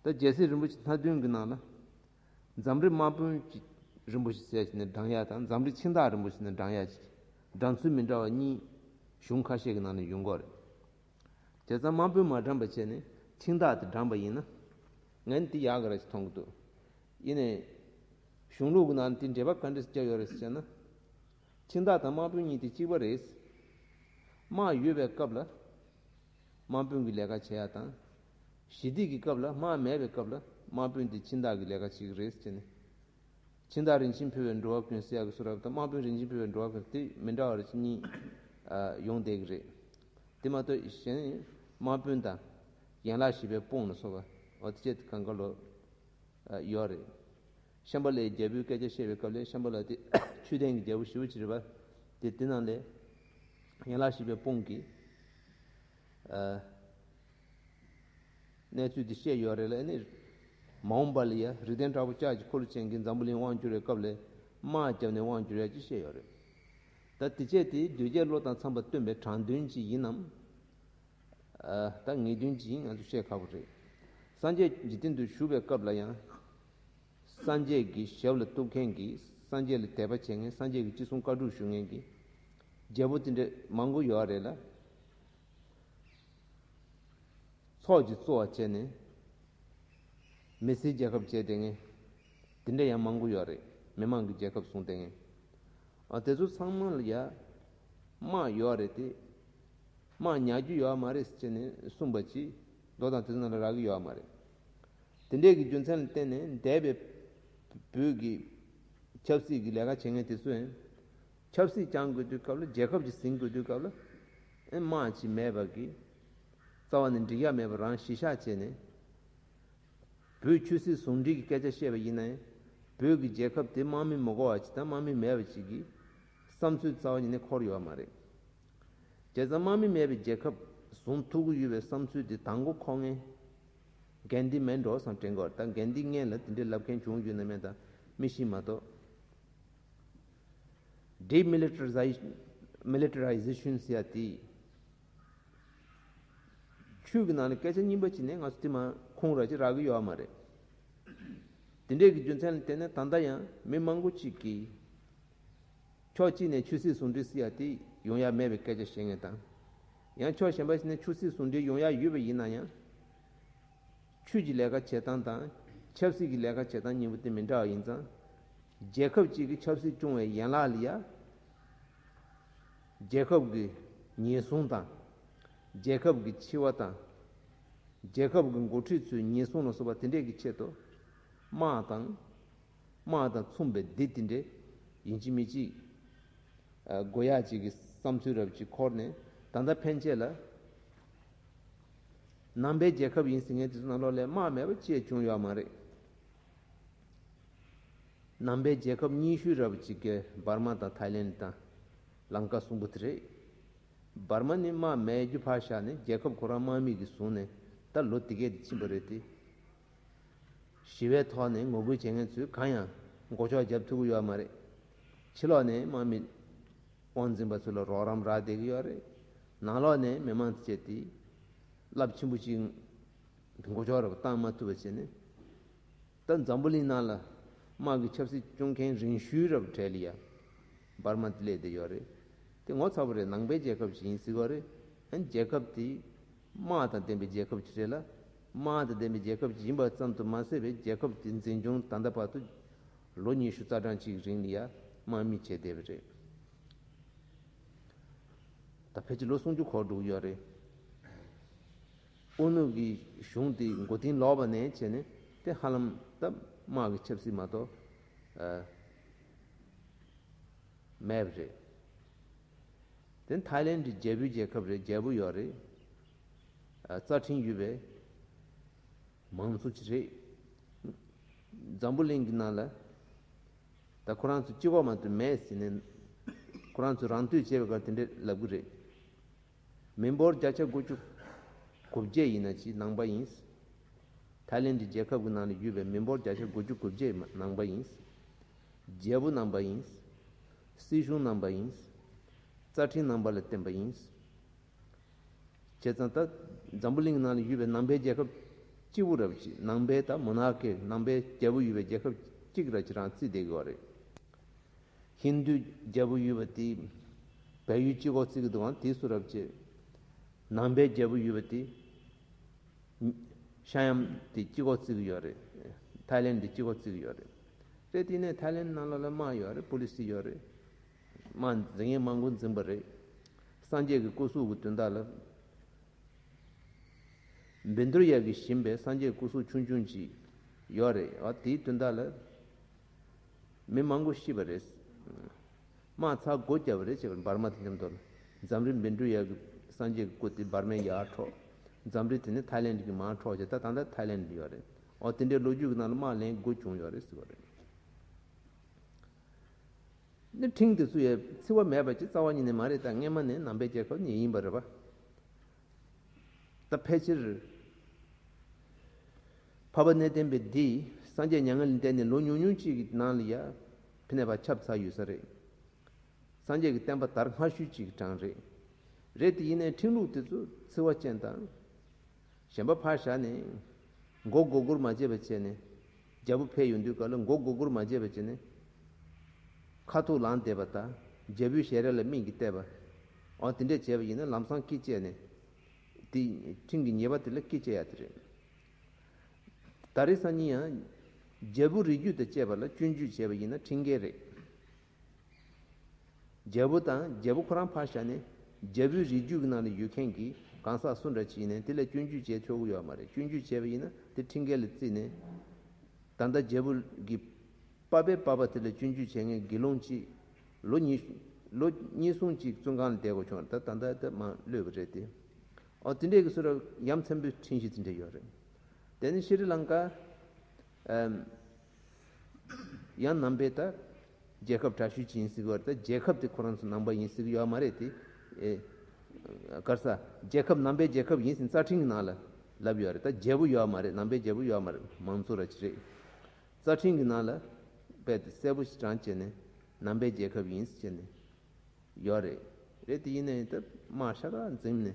ད་རྒྱལ་སྲས་རིན་པོ་ཆེ་སྣ་བདུན་གྱི་ནང་ལ། འཛམ་རིག་དམག་དཔོན་གྱི་རིན་པོ་ཆེ་ཟེར་ཡ་ཞིག་ནས་བགྲང་ཡ་དང་འཛམ་རིག་ཁྱིམ་བདག་རིན་པོ་ཆེ་ནས་བགྲང་ཡ་ཞིག་བགྲང་ཚུལ་མི་འདྲ་བ་གཉིས་གཞུང་ཁ་ཤས་ཀྱི་ནང་ནས་ཡོང་གི་ཡོད་རེད། བྱས་ཙང་དམག་དཔོན་མ་བགྲངས་པ་བྱས་ནས་ཁྱིམ་བདག་དེ་བགྲངས་པ་ཡིན་ན། ངས་འདི་ཡག་གི་རེད་ཅེས་མཐོང་གི་འདུག་ཡིན་ནའི། གཞུང་ལུགས་ཀྱི་ནང་དེ་འབྲེལ་བ་ག་འདྲ་བརྒྱབ་ཡོད་རེད་ཟེར་ན། ཁྱིམ་བདག་དང་དམག་དཔོན་གཉིས་དེ་གཅིག་པ་རེད། དམག་ཡོད་པའི་སྐབས་ལ་དམག་དཔོན་གྱི་ལས་ཀ་བྱེད་ཡ་དང་། ཞི་བདེ་གི་སྐབས་ལ་དམག་མེད་པའི་སྐབས་ལ་དམག་དཔོན་དེ་ཁྱིམ་བདག་གི་ལས་ཀ་བྱེད་ཀྱི་རེད་ཟེར་ནས། ཁྱིམ་བདག་རིན་ཆེན་ཕུལ་བའི་འགྲོ་བ་ཀུན་ཟེར་ཡག་གི་སུ་རབ་དང་དམག་དཔོན་རིན་ཆེན་ཕུལ་བའི་འགྲོ་བ་ཀུན་དེ་མི་འདྲ་བ་རེ་གཉིས་ཡོང་བསྡད་ཀྱི་རེད། དེ་མ་གཏོགས་གཞན་དམག་དཔོན་དང་ཡན་ལག་བཞི་པའི་དཔུང་ལ་སོགས་པ་འོ་དེ་བཅས་དེ་གང་ག་ལོ་ཡོད་རེད། ཤམྦྷ་ལའི་རྒྱལ་པོའི་སྐད་ཆ་བཤད་པའི་སྐབས་ལ་ཤམྦྷ་ལ་དེ་ཆོས་ལྡན་གྱི་རྒྱལ་པོ་ཞེ་པོ་ཅིག་རེད་པ། དེ་དེ་ནང་ལས་ཡན་ལག་བཞི་པའི་དཔུང་གིས། གནས་ཚུལ་འདི་བཤད་ཡོད་རེད་ལ་ཨ་ནི། མ་འོངས་པ་ལ་ཡ་རིགས་ལྡན་དྲག་པོ་ལྕགས་ཀྱི་འཁོར་ལོ་ཅན་གྱིས་འཛམ་བུ་གླིང་དབང་བསྒྱུར་བའི་སྐབས་ལ་དམག་བརྒྱབ་ནས་དབང་བསྒྱུར་ཡ་ཅིག་བཤད་ཡོད་རེད། ད་དེ་བྱས་དེ་གདུལ་བྱའི་བློ་དང་འཚམས་པ་སྟོན་པའི་དྲང་དོན་ཅིག་ཡིན་ནམ། ད་ངེས་དོན་ཅིག་ཡིན་ང་ཚོ་བཤད་ཁག་པོ་རེད། སངས་རྒྱས་འཇིག་རྟེན་དུ་བཞུགས་པའི་སྐབས་ལ་ཡང་། སངས་རྒྱས་ཀྱི་ཞབས་ལ་གཏུགས་མཁན་གྱི་སངས་རྒྱས་ལ་དད་པ་བྱེད་མཁན་སངས་རྒྱས་ཀྱི་ཅི་གསུང་བཀའ་སྒྲུབ་ཞུ་མཁན་གྱི་རྒྱལ་པོ་དེ་འདྲ་མང་པོ་ཡོད་རེད་ལ། ཚོགས་ཀྱི་གཙོ་བ་བྱས་ནས་མི་སེར་རྒྱལ་ཁབ་བྱས་བསྡད་མཁན་དེ་འདྲ་ཡང་མང་པོ་ཡོད་རེད། མི་མང་གི་རྒྱལ་ཁབ་བཟུང་བསྡད་མཁན། ཨ་དེ་ཚོ་ཚང་མ་ལ་ཡ་དམག་ཡོད་རེད་དེ། དམག་ཉར་རྒྱུ་ཡོད་མ་རེད་ཟེར་ནས་གསུངས་པ་ཅིག་མདོ་དང་དེ་ཚོ་ནང་ལ་རག་གི་ཡོད་མ་རེད། དེ་འདྲས་ཀྱི་རྒྱུ་མཚན་ལ་བརྟེན་ནས་འདས་པའི་བོད་ཀྱི་ཆབ་སྲིད་ཀྱི་ལས་ཀ་བྱེད་མཁན་དེ་ཚོས་ཆབ་སྲིད་བསྐྱང་དགོས་དུས་སྐབས་ལ་རྒྱལ་ཁབ་ཅིག་ཟིན་དགོས་དུས་སྐབས་ལ་ཨེ་དམག་ཅིག་མེད་པ་གི་རྩ་བ་ནས་འགྲིག་ཡ་མེད་པ་རང་གཞི་བཞག་བྱས་ནས། བོད་ཆོས་སྲིད་ཟུང་འབྲེལ་གྱི་སྐད་ཆ་བཤད་པ་ཡིན་ན་ཡང་བོད་ཀྱི་རྒྱལ་ཁབ་དེ་དམག་མི་མི་དགོས་པ་ཅིག་དང་དམག་མི་མེད་པ་ཅིག་གི་བསམ་ཚུལ་རྩ་བ་ཉིད་ནས་འཁོར་ཡོད་མ་རེད། བྱས་ཙང་དམག་མི་མེད་པའི་རྒྱལ་ཁབ་བཟུང་ཐུབ་ཀྱི་ཡོད་པའི་བསམ་ཚུལ་དེ་དང་པོ་འཁོར་མཁན་གན་དྷི་མིན་འགྲོ་བསམ་དྲན་གྱི་ཡོད་རེད། ད་གན་དྷི་སྔོན་ལ་དེ་འདྲའི་ལབ་མཁན་བྱུང་ཡོད་ན་མེད་ད་མི་ཤེས་མ་གཏོགས། Demilitarization- militarization ཟེར་ཡ་དེ། ཆོས་ཀྱི་ནང་ལ་སྐད་ཆ་རྙིང་པ་ཅིག་ནས་ང་ཚོ་དེ་མ་ཁུངས་ར་ཅིག་རག་གི་ཡོད་མ་རེད། དེ་འདྲས་ཀྱི་རྒྱུ་མཚན་ལ་བརྟེན་ནས་ད་ལྟ་ཡང་མི་མང་པོ་ཅིག་གིས་ཕྱོགས་གཅིག་ནས་ཆོས་སྲིད་ཟུང་འབྲེལ་ཟེར་ཡ་དེ་ཡོང་ཡ་མེད་པའི་སྐད་ཆ་བཤད་མཁན་དང་། ཡང་ཕྱོགས་གཞན་པ་ཞིག་ནས་ཆོས་སྲིད་ཟུང་འབྲེལ་ཡོང་ཡ་ཡོད་པ་ཡིན་ན་ཡང་། ཆོས་ཀྱི་ལས་ཀ་བྱེད་སྟངས་དང་ཆབ་སྲིད་ཀྱི་ལས་ཀ་བྱེད་སྟངས་གཉིས་པོ་དེ་མི་འདྲ་བ་ཡིན་ཙང་། རྒྱལ་ཁབ་ཅིག་གི་ཆབ་སྲིད་སྐྱོང་བའི་ཡན་ལག་ལ་ཡ། རྒྱལ་ཁབ་ཀྱི་ཉེན་སྲུང་དང་། རྒྱལ་ཁབ་ཀྱི་འཆི་བ་དང་། རྒྱལ་ཁབ་ཀྱི་འགོ་ཁྲིད་ཚོའི་ཉེན་སྲུང་ལ་སོགས་པ་དེ་འདྲས་ཀྱི་ཆེད་དུ། དམག་དང་། དམག་དང་མཚུངས་པའི་སྡེ་དེ་འདྲས་ཡིན་གཅིག་མིན་གཅིག་དགོས་ཡག་ཅིག་གི་བསམ་ཚུལ་རབ་ཅིག་འཁོར་ནས་ད་ལྟ་ཕན་ཆད་ལ། ནང་པའི་རྒྱལ་ཁབ་ཡིན་ཟེར་མཁན་དེ་ཚོ་ནང་ལོགས་ལ་དམག་མེད་པ་ཅིག་བྱུང་ཡོད་མ་རེད། ནང་པའི་རྒྱལ་ཁབ་རྙིང་ཤོས་རབ་ཅིག་གི་འབར་མ་དང་ཐའི་ལེན་དང་ལང་ཀ་གསུམ་པོ་དེ་རེད། འབར་མ་ནི་དམག་མེད་རྒྱུ་ཕར་བཞག་ནས་རྒྱལ་ཁབ་ཁོ་རང་དམག་མི་གིས་བཟུང་ནས་ད་ལོ་དེ་གས་དེ་ཕྱིན་པ་རེད་དེ། ཞི་བའི་ཐོག་ནས་ངོ་རྒོལ་བྱེད་མཁན་ཚོས་གང་ཡང་མགོ་ལྕོག་རྒྱབ་ཐུབ་ཀྱི་ཡོད་མ་རེད། ཕྱི་ལོགས་ནས་དམག་མི་དབང་འཛིན་པ་ཚོ་ལ་རོགས་རམ་རག་བསྡད་ཀྱི་ཡོད་རེད། ནང་ལོགས་ནས་མི་མང་ཚོ་བྱས་ཏེ་རླབས་ཆེན་པོ་ཅིག་མགོ་ལྕོག་ར་བཏང་མ་ཐུབ་པ་བྱས་ནས། ད་འཛམ་བུ་གླིང་ནང་ལ་དམག་གི་ཆབ་སྲིད་སྐྱོང་མཁན་རིང་ཤོས་རབ་གྲས་ལ་ཡ་འབར་མ་དེ་སླེབས་བསྡད་ཡོད་རེད། དེ་ངོ་ཚ་པོ་རེད། ནང་པའི་རྒྱལ་ཁབ་ཅིག་ཡིན་སྲིད་པ་རེད། ཨ་ནི་རྒྱལ་ཁབ་དེ་དམག་དང་ལྡན་པའི་རྒྱལ་ཁབ་ཅིག་རེད་ལ། དམག་དང་ལྡན་པའི་རྒྱལ་ཁབ་ཅིག་ཡིན་པ་ཙམ་དུ་མ་ཟད་པའི་རྒྱལ་ཁབ་དེ་འཛིན་སྐྱོང་ད་ལྟ་བར་དུ་ལོ་ཉི་ཤུ་རྩ་གྲངས་ཅིག་རིང་ལ་ཡ་དམག་མི་བྱས་བསྡད་པ་རེད། ད་ཕལ་ཆེར་ལོ་སུམ་ཅུ་འཁོར་འགྲོ་གི་ཡོད་རེད། ཨུ་ནུ་གི་གཞུང་དེ་མགོ་རྟིང་ལོག་པ་ནས་བྱས་ནས་དེ་ཧ་ལམ་ད་དམག་གི་ཆབ་སྲིད་མ་གཏོགས་ཨ་མེད་པ་རེད། དེ་ཐའི་ལེན་དེ་རྒྱལ་པོའི་རྒྱལ་ཁབ་རེད། རྒྱལ་པོ་ཡོད་རེད། ཨ་རྩ་ཁྲིམས་ཡོད་པའི་མང་གཙོ་ཅིག་རེད། འཛམ་བུ་གླིང་གི་ནང་ལ་ད་ཁོ་རང་ཚོ་གཅིག་པོ་མ་གཏོགས་མེད་ཟེར་ནས་ཁོ་རང་ཚོ་རང་བསྟོད་བྱས་པའི་སྐབས་དེ་འདྲ་ལབ་གི་རེད། མི་འབོར་བརྒྱ་ཆ་དགུ་བཅུ་གོ་བརྒྱད་ཡིན་ན་ཅིག་ནང་པ་ཡིན། ཐའི་ལེན་དི་རྒྱལ་ཁབ་ཀྱི་ནང་ལ་ཡོད་པའི་མི་འབོར་བརྒྱ་ཆ་དགུ་བཅུ་གོ་བརྒྱད་ནང་པ་ཡིན། རྒྱལ་པོ་ནང་པ་ཡིན། སྲིད་གཞུང་ནང་པ་ཡིན། རྩ་ཁྲིམས་ནང་པ་ལ་བརྟེན་པ་ཡིན། བྱས་ཙང་ད་འཛམ་བུ་གླིང་ནང་ལ་ཡོད་པའི་ནང་པའི་རྒྱལ་ཁབ་གཅིག་པུ་རབ་ཅིག་ནང་པའི་ད་མོ་ནར་ཀི་ནང་པའི་རྒྱལ་པོ་ཡོད་པའི་རྒྱལ་ཁབ་གཅིག་ར་ཅིག་རང་བརྩིས་བསྡད་ཀྱི་ཡོད་རེད། ཧིན་རྡུའི་རྒྱལ་པོ་ཡོད་པ་དེ་བལ་ཡུལ་གཅིག་པོ་བརྩི་གི་འདུག་གམ་དེ་སུ་རབ་ཅིག་ནང་པའི་རྒྱལ་པོ་ཡོད་པ་དེ་ཤ་ཡམ་དེ་གཅིག་པོ་བརྩི་གི་ཡོད་རེད། ཐའི་ལེན་དི་གཅིག་པོ་བརྩི་གི་ཡོད་རེད། རེད། དེ་ནས་ཐའི་ལེན་ནང་ལོགས་ལ་དམག་ཡོད་རེད། པོ་ལི་སི་ཡོད་རེད། དམག་འཛིང་ཡས་མང་པོ་འཛིང་པ་རེད། སངས་རྒྱས་ཀྱི་སྐུ་གཟུགས་ཀྱི་དོན་དག་ལ། བཻ་ཌཱུརྱ་གིས་བཞེངས་པའི་སངས་རྒྱས་སྐུ་གཟུགས་ཆུང་ཆུང་ཅིག་ཡོད་རེད། ཨ་དེའི་དོན་དག་ལ་མི་མང་པོ་ཤི་བ་རེད། དམག་ཚར་སྒོ་བརྒྱབ་པ་རེད། ཅེས་པར་མ་དང་མཉམ་དུ་ལ་འཛམ་རི་བཻ་ཌཱུརྱ་གི་སངས་རྒྱས་ཀྱི་སྐུ་དེ་འབར་མའི་ཡར་འཕྲོག་འཛམ་རི་དེ་ནི་ཐའི་ལེན་གྱི་མར་འཕྲོག་བྱས། ད་ད་ལྟ་ཐའི་ལེན་ཡོད་རེད། ཨོ་དེ་འདྲའི་ལོ་རྒྱུས་ཀྱི་ནང་ལ་དམག་ལན་དགུ་བྱུང་ཡོད་རེད་ཟེར་བ་རེད། ནི་ཁྲིམས་དེ་ཚོ་ཡང་འཚེ་བ་མེད་པ་ཅིག་རྩ་བ་ཉིད་ནས་མ་རེད། ད་སྔས་མ་ནས་ནང་པའི་རྒྱལ་ཁབ་ནས་ཡིན་པ་རེད་པ། ད་ཕལ་ཆེར་འཕགས་པ་གནས་བརྟན་པའི་འདི་སངས་རྒྱས་མྱ་ངན་ལས་འདས་ནས་ལོ་ཉུང་ཉུང་ཅིག་གི་ནང་ལ་ཡ་ཕི་ནས་ཕར་ཁྱབ་ཚར་ཡོད་ས་རེད། སངས་རྒྱས་ཀྱི་བསྟན་པ་དར་སྔ་ཤོས་ཅིག་གི་གྲངས་རེད། རེད་དེ་ཡིན་ནའི་ཁྲིམས་ལུགས་དེ་ཚོ་འཚེ་བ་ཅན་དང་། གཞན་པ་ཕར་བཞག་ནས་མགོ་སྒུར་སྒུར་མ་བྱས་པ་བྱས་ནས་རྒྱལ་པོ་ཕེབས་ཡོང་དུས་སྐབས་ལ་མགོ་སྒུར་སྒུར་མ་བྱས་པ་བྱས་ནས་ཁ་ཐུག་ལངས་བསྡད་པ་དང་། རྒྱལ་པོའི་ཞལ་རས་ལ་མིག་གིས་བལྟས་པ། འོ་དེ་འདྲས་བྱས་པ་ཡིན་ན་ལམ་སང་སྐེ་བཅད་ནས། དེ་ཁྲིམས་ཀྱི་ཉེས་པ་དེ་ལ་སྐེ་བཅད་ཡ་དེ་རེད། ད་རེས་སང་ཉིན་ཡང་རྒྱལ་པོ་རིགས་རྒྱུད་དང་བཅས་པ་ལ་སྐྱོན་བརྗོད་བྱས་པ་ཡིན་ན་ཁྲིམས་འགལ་རེད། རྒྱལ་པོ་དང་རྒྱལ་པོ་ཁོ་རང་ཕར་བཞག་ནས་རྒྱལ་པོའི་རིགས་རྒྱུད་ཀྱི་ནང་ལ་ཡོད་མཁན་གྱི་གང་ཟག་སུ་འདྲ་ཅིག་ཡིན་ནའི་དེ་ལ་སྐྱོན་བརྗོད་བྱས་ཆོག་གི་ཡོད་མ་རེད། སྐྱོན་བརྗོད་བྱས་པ་ཡིན་ན་དེ་ཁྲིམས་འགལ་ལ་བརྩིས་ནས། ད་ལྟ་རྒྱལ་པོ་གི་པ་ཕའི་པ་ཕ་དེ་ལ་སྐྱོན་བརྗོད་བྱེད་མཁན་དགེ་སློང་གཅིག་ལོ་གཉིས། ལོ་གཉིས་གསུམ་གཅིག་བཙོན་ཁང་ལ་བསྡད་དགོས་བྱུང་བ་རེད། ད་ད་ལྟ་ད་མར་གློད་པ་རེད་དེ། ཨོ་དེ་འདྲས་ཀྱི་སུ་ར་ཡ་མཚན་པོའི་ཁྲིམས་གཞི་དེ་འདྲས་ཡོད་རེད། དེ་ནི་ཤྲི་ལང་ཀ་ཨམ། ཡང་ནང་པའི་ད་རྒྱལ་ཁབ་དྲག་ཤོས་ཅིག་ཡིན་ཟེར་གི་ཡོད་རེད། ད་རྒྱལ་ཁབ་དེ་ཁོ་རང་ཚོ་ནང་པ་ཡིན་ཟེར་གི་ཡོད་མ་རེད་དེ། ཨེ། ག་རེ་ཟ། རྒྱལ་ཁབ་ནང་པའི་རྒྱལ་ཁབ་ཡིན་ཟེར་རྩ་ཁྲིམས་ཀྱི་ནང་ལ་ལབ་ཡོད་རེད། ད་རྒྱལ་པོ་ཡོད་མ་རེད། ནང་པའི་རྒྱལ་པོ་ཡོད་མ་རེད། མང་གཙོ་ར་ཅིག་རེད། རྩ་ཁྲིམས་ཀྱི་ནང་ལ་རྦད་དེ་གསལ་པོ་ཞིག་དྲངས་བྱས་ནས་ནང་པའི་རྒྱལ་ཁབ་ཡིན་ཟེར་བྱས་ནས་ཡོད་རེད། རེད་དེ་ཡིན་ནའི་ད་དམག་ཤ་སྟག་འཛིངས་ནས།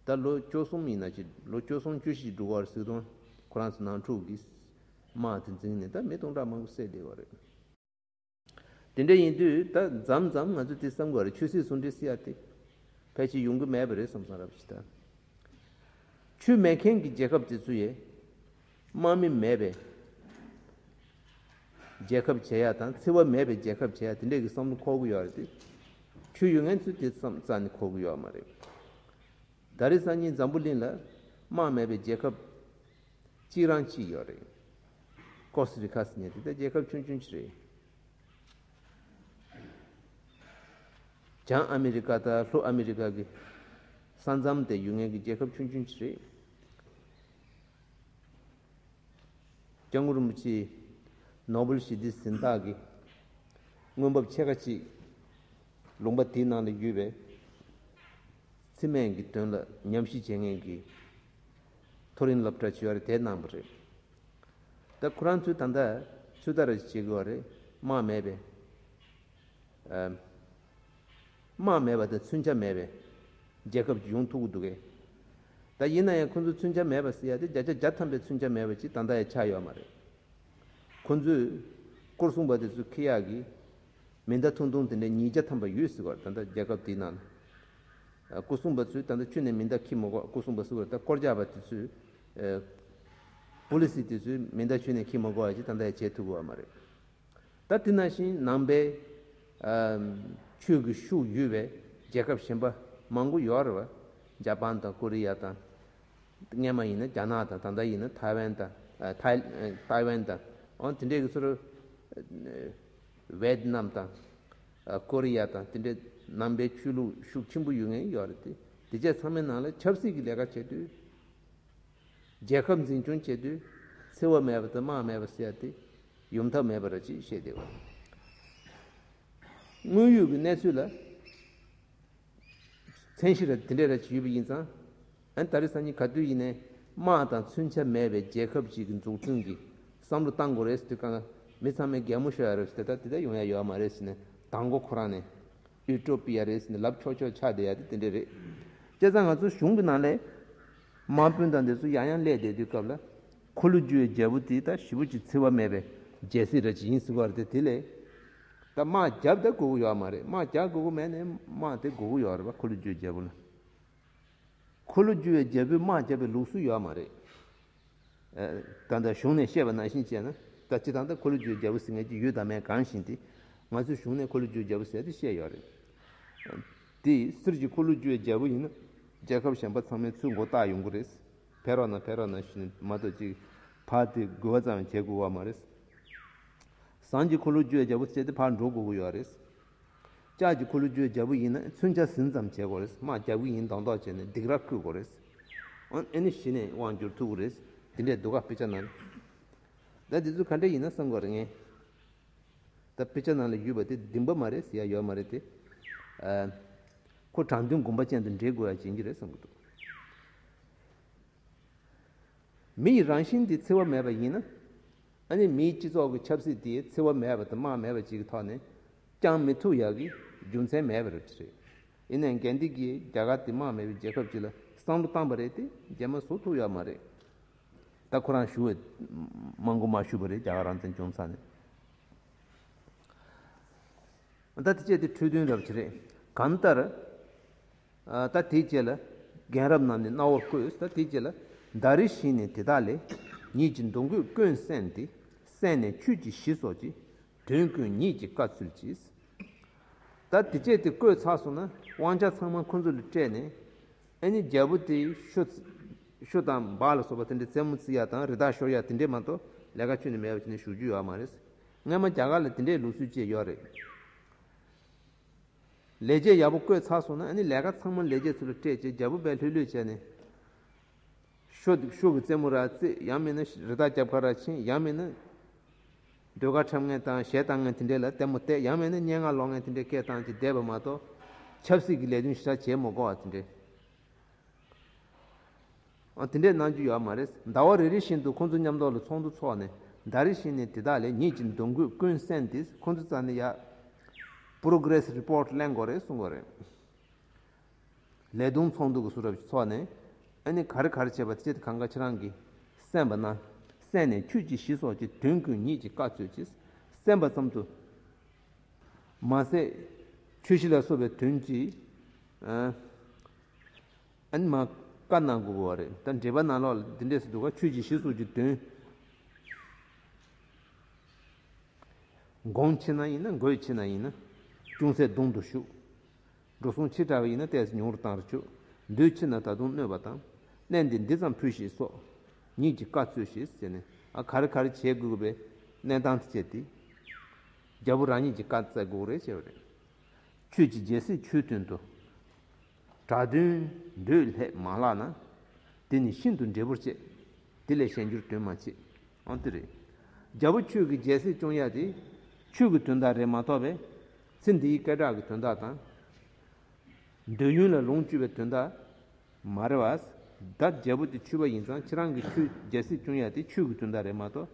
ད་ལོ་བཅུ་གསུམ་ཡིན་ན་ཅི། ལོ་བཅུ་གསུམ་བཅུ་བཞི་འགྲོ་གི་ཡོད་རེད་ཟེར་དུས། ཁོ་རང་ཚོ་ནང་འཁྲུག་གིས་དམག་དེ་འཛིངས་ནས་ད་མི་སྟོང་ཕྲག་མང་པོ་བསད་བསྡད་པ་རེད། དེ་འདྲ་ཡིན་དུས་ད་མཚམས་མཚམས་ང་ཚོས་དེ་བསམ་དགོས་རེད། ཆོས་སྲིད་ཟུང་འབྲེལ་ཟེར་ཡ་དེ་ཕལ་ཆེར་ཡོང་གི་མེད་པ་རེད་བསམ་བསམ་རབ་ཞིག་ད། ཆོས་མེད་མཁན་གྱི་རྒྱལ་ཁབ་དེ་ཚོ་ཡས་དམག་མི་མེད་པའི་རྒྱལ་ཁབ་བྱེད་ཡ་དང་། འཚེ་བ་མེད་པའི་རྒྱལ་ཁབ་བྱེད་ཡ་དེ་འདྲས་ཀྱི་བསམ་བློ་འཁོར་གི་ཡོད་རེད་དེ། ཆོས་ཡོད་མཁན་ཚོས་དེ་བསམ་རྩ་ནས་འཁོར་གི་ཡོད་མ་རེད། ད་རེས་སང་ཉིན་འཛམ་བུ་གླིང་ལ་དམག་མེད་པའི་རྒྱལ་ཁབ་གཅིག་རང་གཅིག་ཡོད་རེད། ཀོ་སི་རི་ཁ་ཟེར་མཁན་དེ་ད་རྒྱལ་ཁབ་ཆུང་ཆུང་ཅིག་རེད། བྱང་ཨ་མི་རི་ཀ་དང་ལྷོ་ཨ་མི་རི་ཀ་གི་ས་མཚམས་དེ་ཡོད་མཁན་གྱི་རྒྱལ་ཁབ་ཆུང་ཆུང་ཅིག་རེད། སྐྱབས་མགོན་རིན་པོ་ཆེས་ནོ་བེལ་ཞི་བདེའི་གཟེངས་རྟགས་ཀྱི་སྔོན་འབབ་ཕྱེད་ཀ་གཅིག་ལུང་པ་དེའི་ནང་ལ་ཡོད་པའི་འཚེ་མེད་ཀྱི་དོན་ལ་ཉམས་ཞིབ་བྱེད་མཁན་གྱི་མཐོ་རིམ་སློབ་གྲྭ་ཅིག་ཡོད་རེད། དེ་གནང་བ་རེད། ད་ཁོ་རང་ཚོས་ད་ལྟ་ཚོད་ལྟ་རེ་བྱེད་དགོས་རེད། དམག་མེད་པའི་ཨ། དམག་མེད་པ་དང་མཚོན་ཆ་མེད་པའི་རྒྱལ་ཁབ་ཅིག་ཡོང་ཐུབ་ཀྱི་འདུག་གས། ད་ཡིན་ན་ཡང་ཁོ་ཚོ་མཚོན་ཆ་མེད་པ་ཟེར་ཡ་དེ་བརྒྱ་ཆ་བརྒྱ་ཐམ་པའི་མཚོན་ཆ་མེད་པ་ཅིག་ད་ལྟ་ཡང་ཆགས་ཡོད་མ་རེད། ཁོ་ཚོས་སྐོར་སྲུང་པ་དེ་ཚོ་འཁྱེར་ཡག་གི་མེ་མདའ་ཐུང་ཐུང་དེ་འདྲ་ཉིས་བརྒྱ་ཐམ་པ་ཡོད་ཟེར་བ་རེད། ད་ལྟ་རྒྱལ་ཁབ་དེའི་ནང་ལ། སྐོར་སྲུང་པ་ཚོས་ད་ལྟ་ཁྱོན་ནས་མེ་མདའ་འཁྱེར་མི་དགོས། སྐོར་སྲུང་པ་ཟེར་བ་རེད། ད་སྐོར་རྒྱག་པ་དེ་ཚོས། ཨ། པོ་ལི་སི་དེ་ཚོས་མེ་མདའ་ཁྱོན་ནས་འཁྱེར་མི་དགོས་པ་ཅིག་ད་ལྟ་ཡང་བྱེད་ཐུབ་ཀྱི་ཡོད་མ་རེད། ད་དེ་ནང་བཞིན་ནང་པའི་ཨ་ཆོས་ཀྱི་ཤུགས་ཡོད་པའི་རྒྱལ་ཁབ་གཞན་པ་མང་པོ་ཡོད་རེད་བ། ཇ་པན་དང་ཀོ་རི་ཡ་དང་། སྔས་མ་ཡིན་ན་རྒྱ་ནག་དང་། ད་ལྟ་ཡིན་ན་ཐའེ་ཝན་དང་། ཨ། ཐའི་ཨ་ཐའེ་ཝན་དང་། འོ་དེ་འདྲས་ཀྱི་ཚུར་ཝེད་ནམ་དང་། ཨ། ཀོ་རི་ཡ་དང་། དེ་འདྲས་ནང་པའི་ཆོས་ལུགས་ཤུགས་ཆེན་པོ་ཡོད་མཁན་ཡོད་རེད་དེ། དེ་བཅས་ཚང་མའི་ནང་ལ་ཆབ་སྲིད་ཀྱི་ལས་ཀ་བྱེད་དུས། རྒྱལ་ཁབ་འཛིན་སྐྱོང་བྱེད་དུས་འཚེ་བ་མེད་པ་དང་དམག་མེད་པ་ཟེར་ཡ་དེ་ཡོང་ཐབས་མེད་པ་ར་ཅིག་བཤད་བསྡད་པ་རེད། དངོས་ཡོད་ཀྱི་གནས་ཚུལ་ལ་མཚན་གཞི་ར་དེ་འདྲས་ར་ཅིག་ཡོད་པ་ཡིན་ཙང་། ཨ་ནི་ད་རེས་སང་ཉིན་ག་དུས་ཡིན་ནའི་དམག་དང་མཚོན་ཆ་མེད་པའི་རྒྱལ་ཁབ་ཅིག་གི་འཛུགས་སྐྲུན་གྱི་བསམ་བློ་བཏང་དགོས་རེད་ཟེར་དུས། གང་ག་མི་ཚང་མས་གད་མོ་ཤོར་ཡ་རེད་ཟེར། ད་དེ་ད་ཡོང་ཡ་ཡོད་མ་རེད་ཟེར་ནས་དང་པོ་ཁོ་རང་ནས། ཡུ་ཊོ་པི་ཡ་རེད་ཟེར་ནས་ལབ་ཆོག་ཆོག་ཆགས་བསྡད་ཡ་དེ་དེ་འདྲས་རེད། བྱས་ཙང་ང་ཚོ་གཞུང་གི་ནང་ལས་དམག་དཔོན་དང་དེ་ཚོ་ཡང་ཡང་སླེབས་བསྡད་དུས་སྐབས་ལ། འཁོར་ལོས་སྒྱུར་བའི་རྒྱལ་པོ་དེ་ད་ཞེ་པོ་ཅིག་འཚེ་བ་མེད་པའི་རྒྱལ་སྲིད་ར་ཅིག་ཡིན་ཟེར་བ་རེད་དེ། དེ་ལས་ད་དམག་རྒྱབ་ད་དགོས་ཀྱི་ཡོད་མ་རེད། དམག་རྒྱག་དགོས་ཀྱི་མེད་ནས་དམག་དེ་དགོས་ཀྱི་ཡོད་རེད་པ། འཁོར་ལོས་སྒྱུར་བའི་རྒྱལ་པོ་ལ། འཁོར་ལོས་སྒྱུར་བའི་རྒྱལ་པོས་དམག་རྒྱབ་པའི་ལུགས་སྲོལ་ཡོད་མ་རེད། ཨ། ད་ལྟ་གཞུང་ནས་བཤད་པ་ནང་བཞིན་བྱས་ན། ད་སྤྱི་བཏང་ད་འཁོར་ལོས་སྒྱུར་བའི་རྒྱལ་པོ་ཟེར་མཁན་ཅིག་ཡོད་དམ་མེད་གང་བཞིན་ཏེ། ང་ཚོའི་གཞུང་ནས་འཁོར་ལོས་སྒྱུར་བའི་རྒྱལ་པོ་ཟེར་ཏེ་བཤད་ཡོད་རེད། དེ་གསེར་གྱི་འཁོར་ལོས་སྒྱུར་བའི་རྒྱལ་པོ་ཡིན་ན། རྒྱལ་ཁབ་གཞན་པ་ཚང་མའི་ཚུར་མགོ་བཏགས་ཡོང་གི་རེད། ཕེབས་རོགས་གནང་ཕེབས་རོགས་གནང་ཞུས་ནས་མ་གཏོགས་ཅིག་ཕར་དེ་དགོས་པ་ཙམ་བྱེད་དགོས་པ་མ་རེད། ཟངས་ཀྱི་འཁོར་ལོས་སྒྱུར་བའི་རྒྱལ་པོ་ཟེར་ཏེ་ཕར་འགྲོ་དགོས་ཀྱི་ཡོད་རེད། ལྕགས་ཀྱི་འཁོར་ལོས་སྒྱུར་བའི་རྒྱལ་པོ་ཡིན་ན་མཚོན་ཆ་ཟིན་ཙམ་བྱེད་དགོས་རེད། དམག་རྒྱག་གི་ཡིན་མདོག་མདོག་བྱས་ནས་སྡིགས་ར་བསྐུལ་དགོས་རེད། ཨ་ཨེ་ནི་གཞི་ནས་དབང་བསྒྱུར་ཐུབ་ཀྱི་རེད། དེ་འདྲས་འདུག་ག་དཔེ་ཆ་ནང་ལ། ད་དེ་ཚོ་ག་འདྲས་ཡིན་ན་བསམ་དགོས་རེད་ངས། ད་དཔེ་ཆ་ནང་ལ་ཡོད་པ་དེ་བདེན་པ་མ་རེད་ཟེར་ཡ་ཡོད་མ་རེད་དེ། ཨ། ཁོ་དྲང་དོན་དགོངས་པ་ཅན་དུ་འགྲེལ་དགོས་ཡ་ཡིན་གྱི་རེད་བསམ་གྱི་འདུག་མི་ཡི་རང་བཞིན་དེ་འཚེ་བ་མེད་པ་ཡིན་ན། ཨ་ནི་མིའི་སྤྱི་ཚོགས་ཀྱི་ཆབ་སྲིད་དེ་འཚེ་བ་མེད་པ་དང་དམག་མེད་པ་ཅིག་གི་ཐོག་ནས་བསྐྱང་མི་ཐུབ་ཡག་གི་རྒྱུ་མཚན་མེད་པ་རེད། ཡིན་ནའི་འགན་འདི་གིས་རྒྱ་གར་དེ་དམག་མེད་པའི་རྒྱལ་ཁབ་ཅིག་ལ་བསམ་བློ་བཏང་པ་རེད་དེ་རྗེས་མ་བཟོ་ཐུབ་ཡོད་མ་རེད། ད་ཁོ་རང་ཞུ་བའི་མང་པོ་མ་ཞུ་བ་རེད། རྒྱ་གར་རང་བཙན་བྱུང་ཚར་ནས། ད་དེ་བྱས་ཏེ་འཕྲོས་དོན་རབ་ཅིག་རེད། གང་ལྟར། ཨ། ད་དེའི་རྗེས་ལ་རྒན་རབས་རྣམས་ནི་རྣ་བར་བཀོད། ད་དེའི་རྗེས་ལ་ད་རེ་ཞིག་ནས་དེ་དག་ལས་ཉིད་ཀྱི་མདོ་མགོས་སྐྱོན་གསན་ཏེ། གསན་ནས་ཆོས་ཀྱི་གཞི་སོགས་ཀྱི་དོན་ཀུན་ཉིད་ཀྱིས་བཀའ་སྩོལ་ཅིག་ད་དེ་བྱས་ཏེ་བཀོད་ཚར་སོང་ན་དབང་ཆ་ཚང་མ་ཁོ་ཚོ་ལ་སྤྲད་ནས། ཨ་ནི་རྒྱལ་པོ་དེ་ཤོ། ཤོ་དང་སྦག་ལ་སོགས་པ་དེ་འདྲའི་རྩེད་མོ་རྩེ་ཡ་དང་རི་དྭགས་གཤོར་ཡ་དེ་འདྲའི་མ་གཏོགས་ལས་ཀ་ཁྱོན་ནས་མེད་པ་བྱས་ནས་བཞུགས་རྒྱུ་ཡོད་མ་རེད། སྔོན་མ་རྒྱ་གར་ལ་དེ་འདྲའི་ལུགས་སྲོལ་ཅིག་ཡོད་རེད། ལས་བྱེད་ཡག་པོ་བསྐོས་ཚར་སོང་ན་ཨ་ནི་ལས་ཀ་ཚང་མ་ལས་བྱེད་ཚོ་ལ་སྤྲད་བྱས་རྒྱལ་པོ་དཔེ་ལྷོད་ལྷོད་བྱས་ནས། ཤོ། ཤོ་གི་རྩེད་མོ་ར་རྩེ། ཡང་མིན་ན་རི་དྭགས་རྒྱབ་ཁ་ར་ཕྱིན། ཡང་མིན་ན་ཟློས་གར་འཁྲབ་མཁན་དང་གཞས་བཏང་མཁན་དེ་འདྲས་ལ་ལྟད་མོ་བལྟས། ཡང་མིན་ན་སྙན་ངག་ཀློག་མཁན་དེ་འདྲས་སྐད་བཏང་བྱས་བསྡད་པ་མ་གཏོགས། ཆབ་སྲིད་ཀྱི་ལས་དོན་ཞེ་དྲག་བྱེད་མི་དགོས་པ་དེ་འདྲས། ཨ། དེ་འདྲས་གནང་རྒྱུ་ཡོད་མ་རེད། ཟླ་བ་རེ་རེ་བཞིན་དུ་ཁོང་ཚོ་མཉམ་དུ་ལ་ཚོགས་འདུ་ཚོགས་ནས། ཟླ་རེ་བཞིན་ནས་དེ་དག་ལས་ཉིད་ཀྱི་མདོ་མགོས་ཀུན་གསན་ཏེ། ཁོང་ཚོ་རྩ་ནས་ཡ་པྲོ་གྲེ་སི་རི་པོར་ཊི་ལེན་དགོས་རེད་གསུང་གི་རེད། ལས་དོན་ཚོགས་འདུ་གི་སུ་རབ་ཚོགས་ནས། ཨ་ནི་ག་རེ་ག་རེ་བྱས་པ་དེ་ཆེད་དུ་གང་ག་ཁྱེད་རང་གིས་གསན་པ་ན། གསན་ནས་ཆོས་ཀྱི་གཞི་སོགས་ཀྱི་དོན་ཀུན་ཉིད་ཀྱིས་བཀའ་སྩོལ་ཅིག་གསན་པ་ཙམ་དུ་མ་ཟད། ཆོས་གཞི་ལ་སོགས་པའི་དོན་གྱི། ཨ། ཨ་ནི་མ་བཀའ་གནང་དགོས་པ་རེད། ད་འགྲེལ་པ་ནང་ལོགས་ལ་འདི་འདྲས་སུ་འདུག་ག་ཆོས་ཀྱི་གཞི་སོགས་ཀྱི་དོན། དགོངས་ཆེ་ན་ཡིན་ན། དགོས་ཆེ་ན་ཡིན་ན། ཅུང་ཟད་གདོང་དུ་ཞུགས། འགྲོ་སོང་ཆེ་དྲགས་པ་ཡིན་ན་ཏོག་ཙམ་ཉུང་རུ་བཏང་རུ་ཆུག་འདོད་ཆེ་ན་ད་དུང་གནོད་པ་དང་། གནད་འདི་འདི་ཙམ་ཕུལ་ཞེས་སོགས། ཉིད་ཀྱིས་བཀའ་སྩོལ་ཞེས་ཟེར་ནས། ཨ། ག་རེ་ག་རེ་བྱེད་དགོས་པའི་གནས་སྟངས་དེ་བྱས་ཏེ། རྒྱལ་པོ་རང་ཉིད་ཀྱིས་བཀའ་སྩལ་དགོས་རེད་ཅེས་པ་རེད། ཆོས་ཀྱི་རྒྱལ་སྲིད་ཆོས་དོན་དུ། གྲགས་དོན་འདོད་ལྷད་མ་ལགས་ན། དེ་ནི་ཤིན་ཏུ་འབྲས་བུར་བཅས། དེ་ལས་གཞན་འགྱུར་དོན་མ་མཆིས། ཨང་དེ་རེད། རྒྱལ་པོ་ཆོས་ཀྱི་རྒྱལ་སྲིད་སྐྱོང་ཡ་དེ། ཆོས་ཀྱི་དོན་དག་རེད་མ་གཏོགས་པའི། ཚེ་འདིའི་སྐད་གྲགས་ཀྱི་དོན་དག་དང་། འདོད་ཡོན་ལ་ལོངས་སྤྱོད་པའི་དོན་དག་མ་རེད་པ། ད་རྒྱལ་པོ་དེ་ཆོས་པ་ཡིན་ཙང་ཁྱེད་རང་གི་ཆོས་རྒྱལ་སྲིད་སྐྱོང་ཡ་དེ་ཆོས་ཀྱི་དོན་དག་རེད་མ་གཏོགས།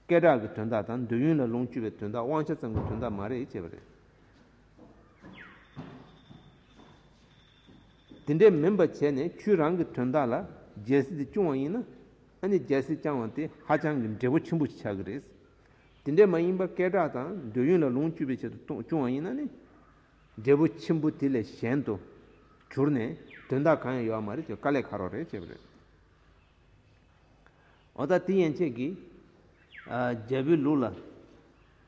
སྐད་གྲགས་ཀྱི་དོན་དག་དང་འདོད་ཡོན་ལ་ལོངས་སྤྱོད་པའི་དོན་དག་དབང་ཆ་ཙམ་གྱི་དོན་དག་མ་རེད་ཅེས་པ་རེད། དེ་འདྲས་མིན་པ་བྱས་ནས་ཁྱོད་རང་གི་དོན་དག་ལ་རྒྱལ་སྲིད་དེ་སྐྱོང་བ་ཡིན་ན། ཨ་ནི་རྒྱལ་སྲིད་བསྐྱང་བ་དེ་ཧ་ཅང་གི་འབྲས་བུ་ཆེན་པོ་ཞིག་ཆགས་ཀྱི་རེད། དེ་འདྲས་མ་ཡིན་པ་སྐད་གྲགས་དང་འདོད་ཡོན་ལ་ལོངས་སྤྱོད་པའི་ཆེད་དུ་སྐྱོང་བ་ཡིན་ན་ནི། འབྲས་བུ་ཆེན་པོ་དེ་ལས་གཞན་དུ་གྱུར་ནས་དོན་དག་གང་ཡང་ཡོད་མ་རེད་ཅེས་དཀའ་ལས་ཁག་རོགས་རེད་ཅེས་པ་རེད། འོ་ད་དེ་ཡན་ཆད་ཀྱིས། ཨ། རྒྱལ་པོའི་ལུགས་ལ།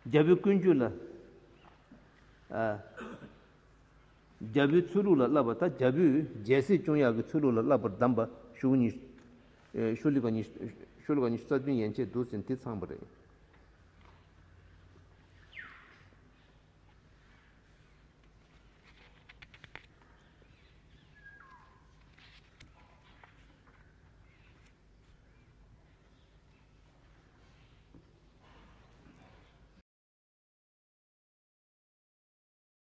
རྒྱལ་པོའི་ཀུན་སྤྱོད་ལ། ཨ། རྒྱལ་པོའི་ཚུལ་ལུགས་ལ་བསླབ་པ། ད་རྒྱལ་པོས་རྒྱལ་སྲིད་སྐྱོང་ཡག་གི་ཚུལ་ལུགས་ལ་བསླབ་པར་གདམས་པ་ཤོ་ལོ་ཀ་ཉི་། ཨེ། ཤོ་ལོ་ཀ་ཉི། ཤོ་ལོ་ཀ་ཉི་ཤུ་རྩ་བདུན་ཡན་ཆད་འདུག་ཟེར་དེ་ཚང་པ་རེད།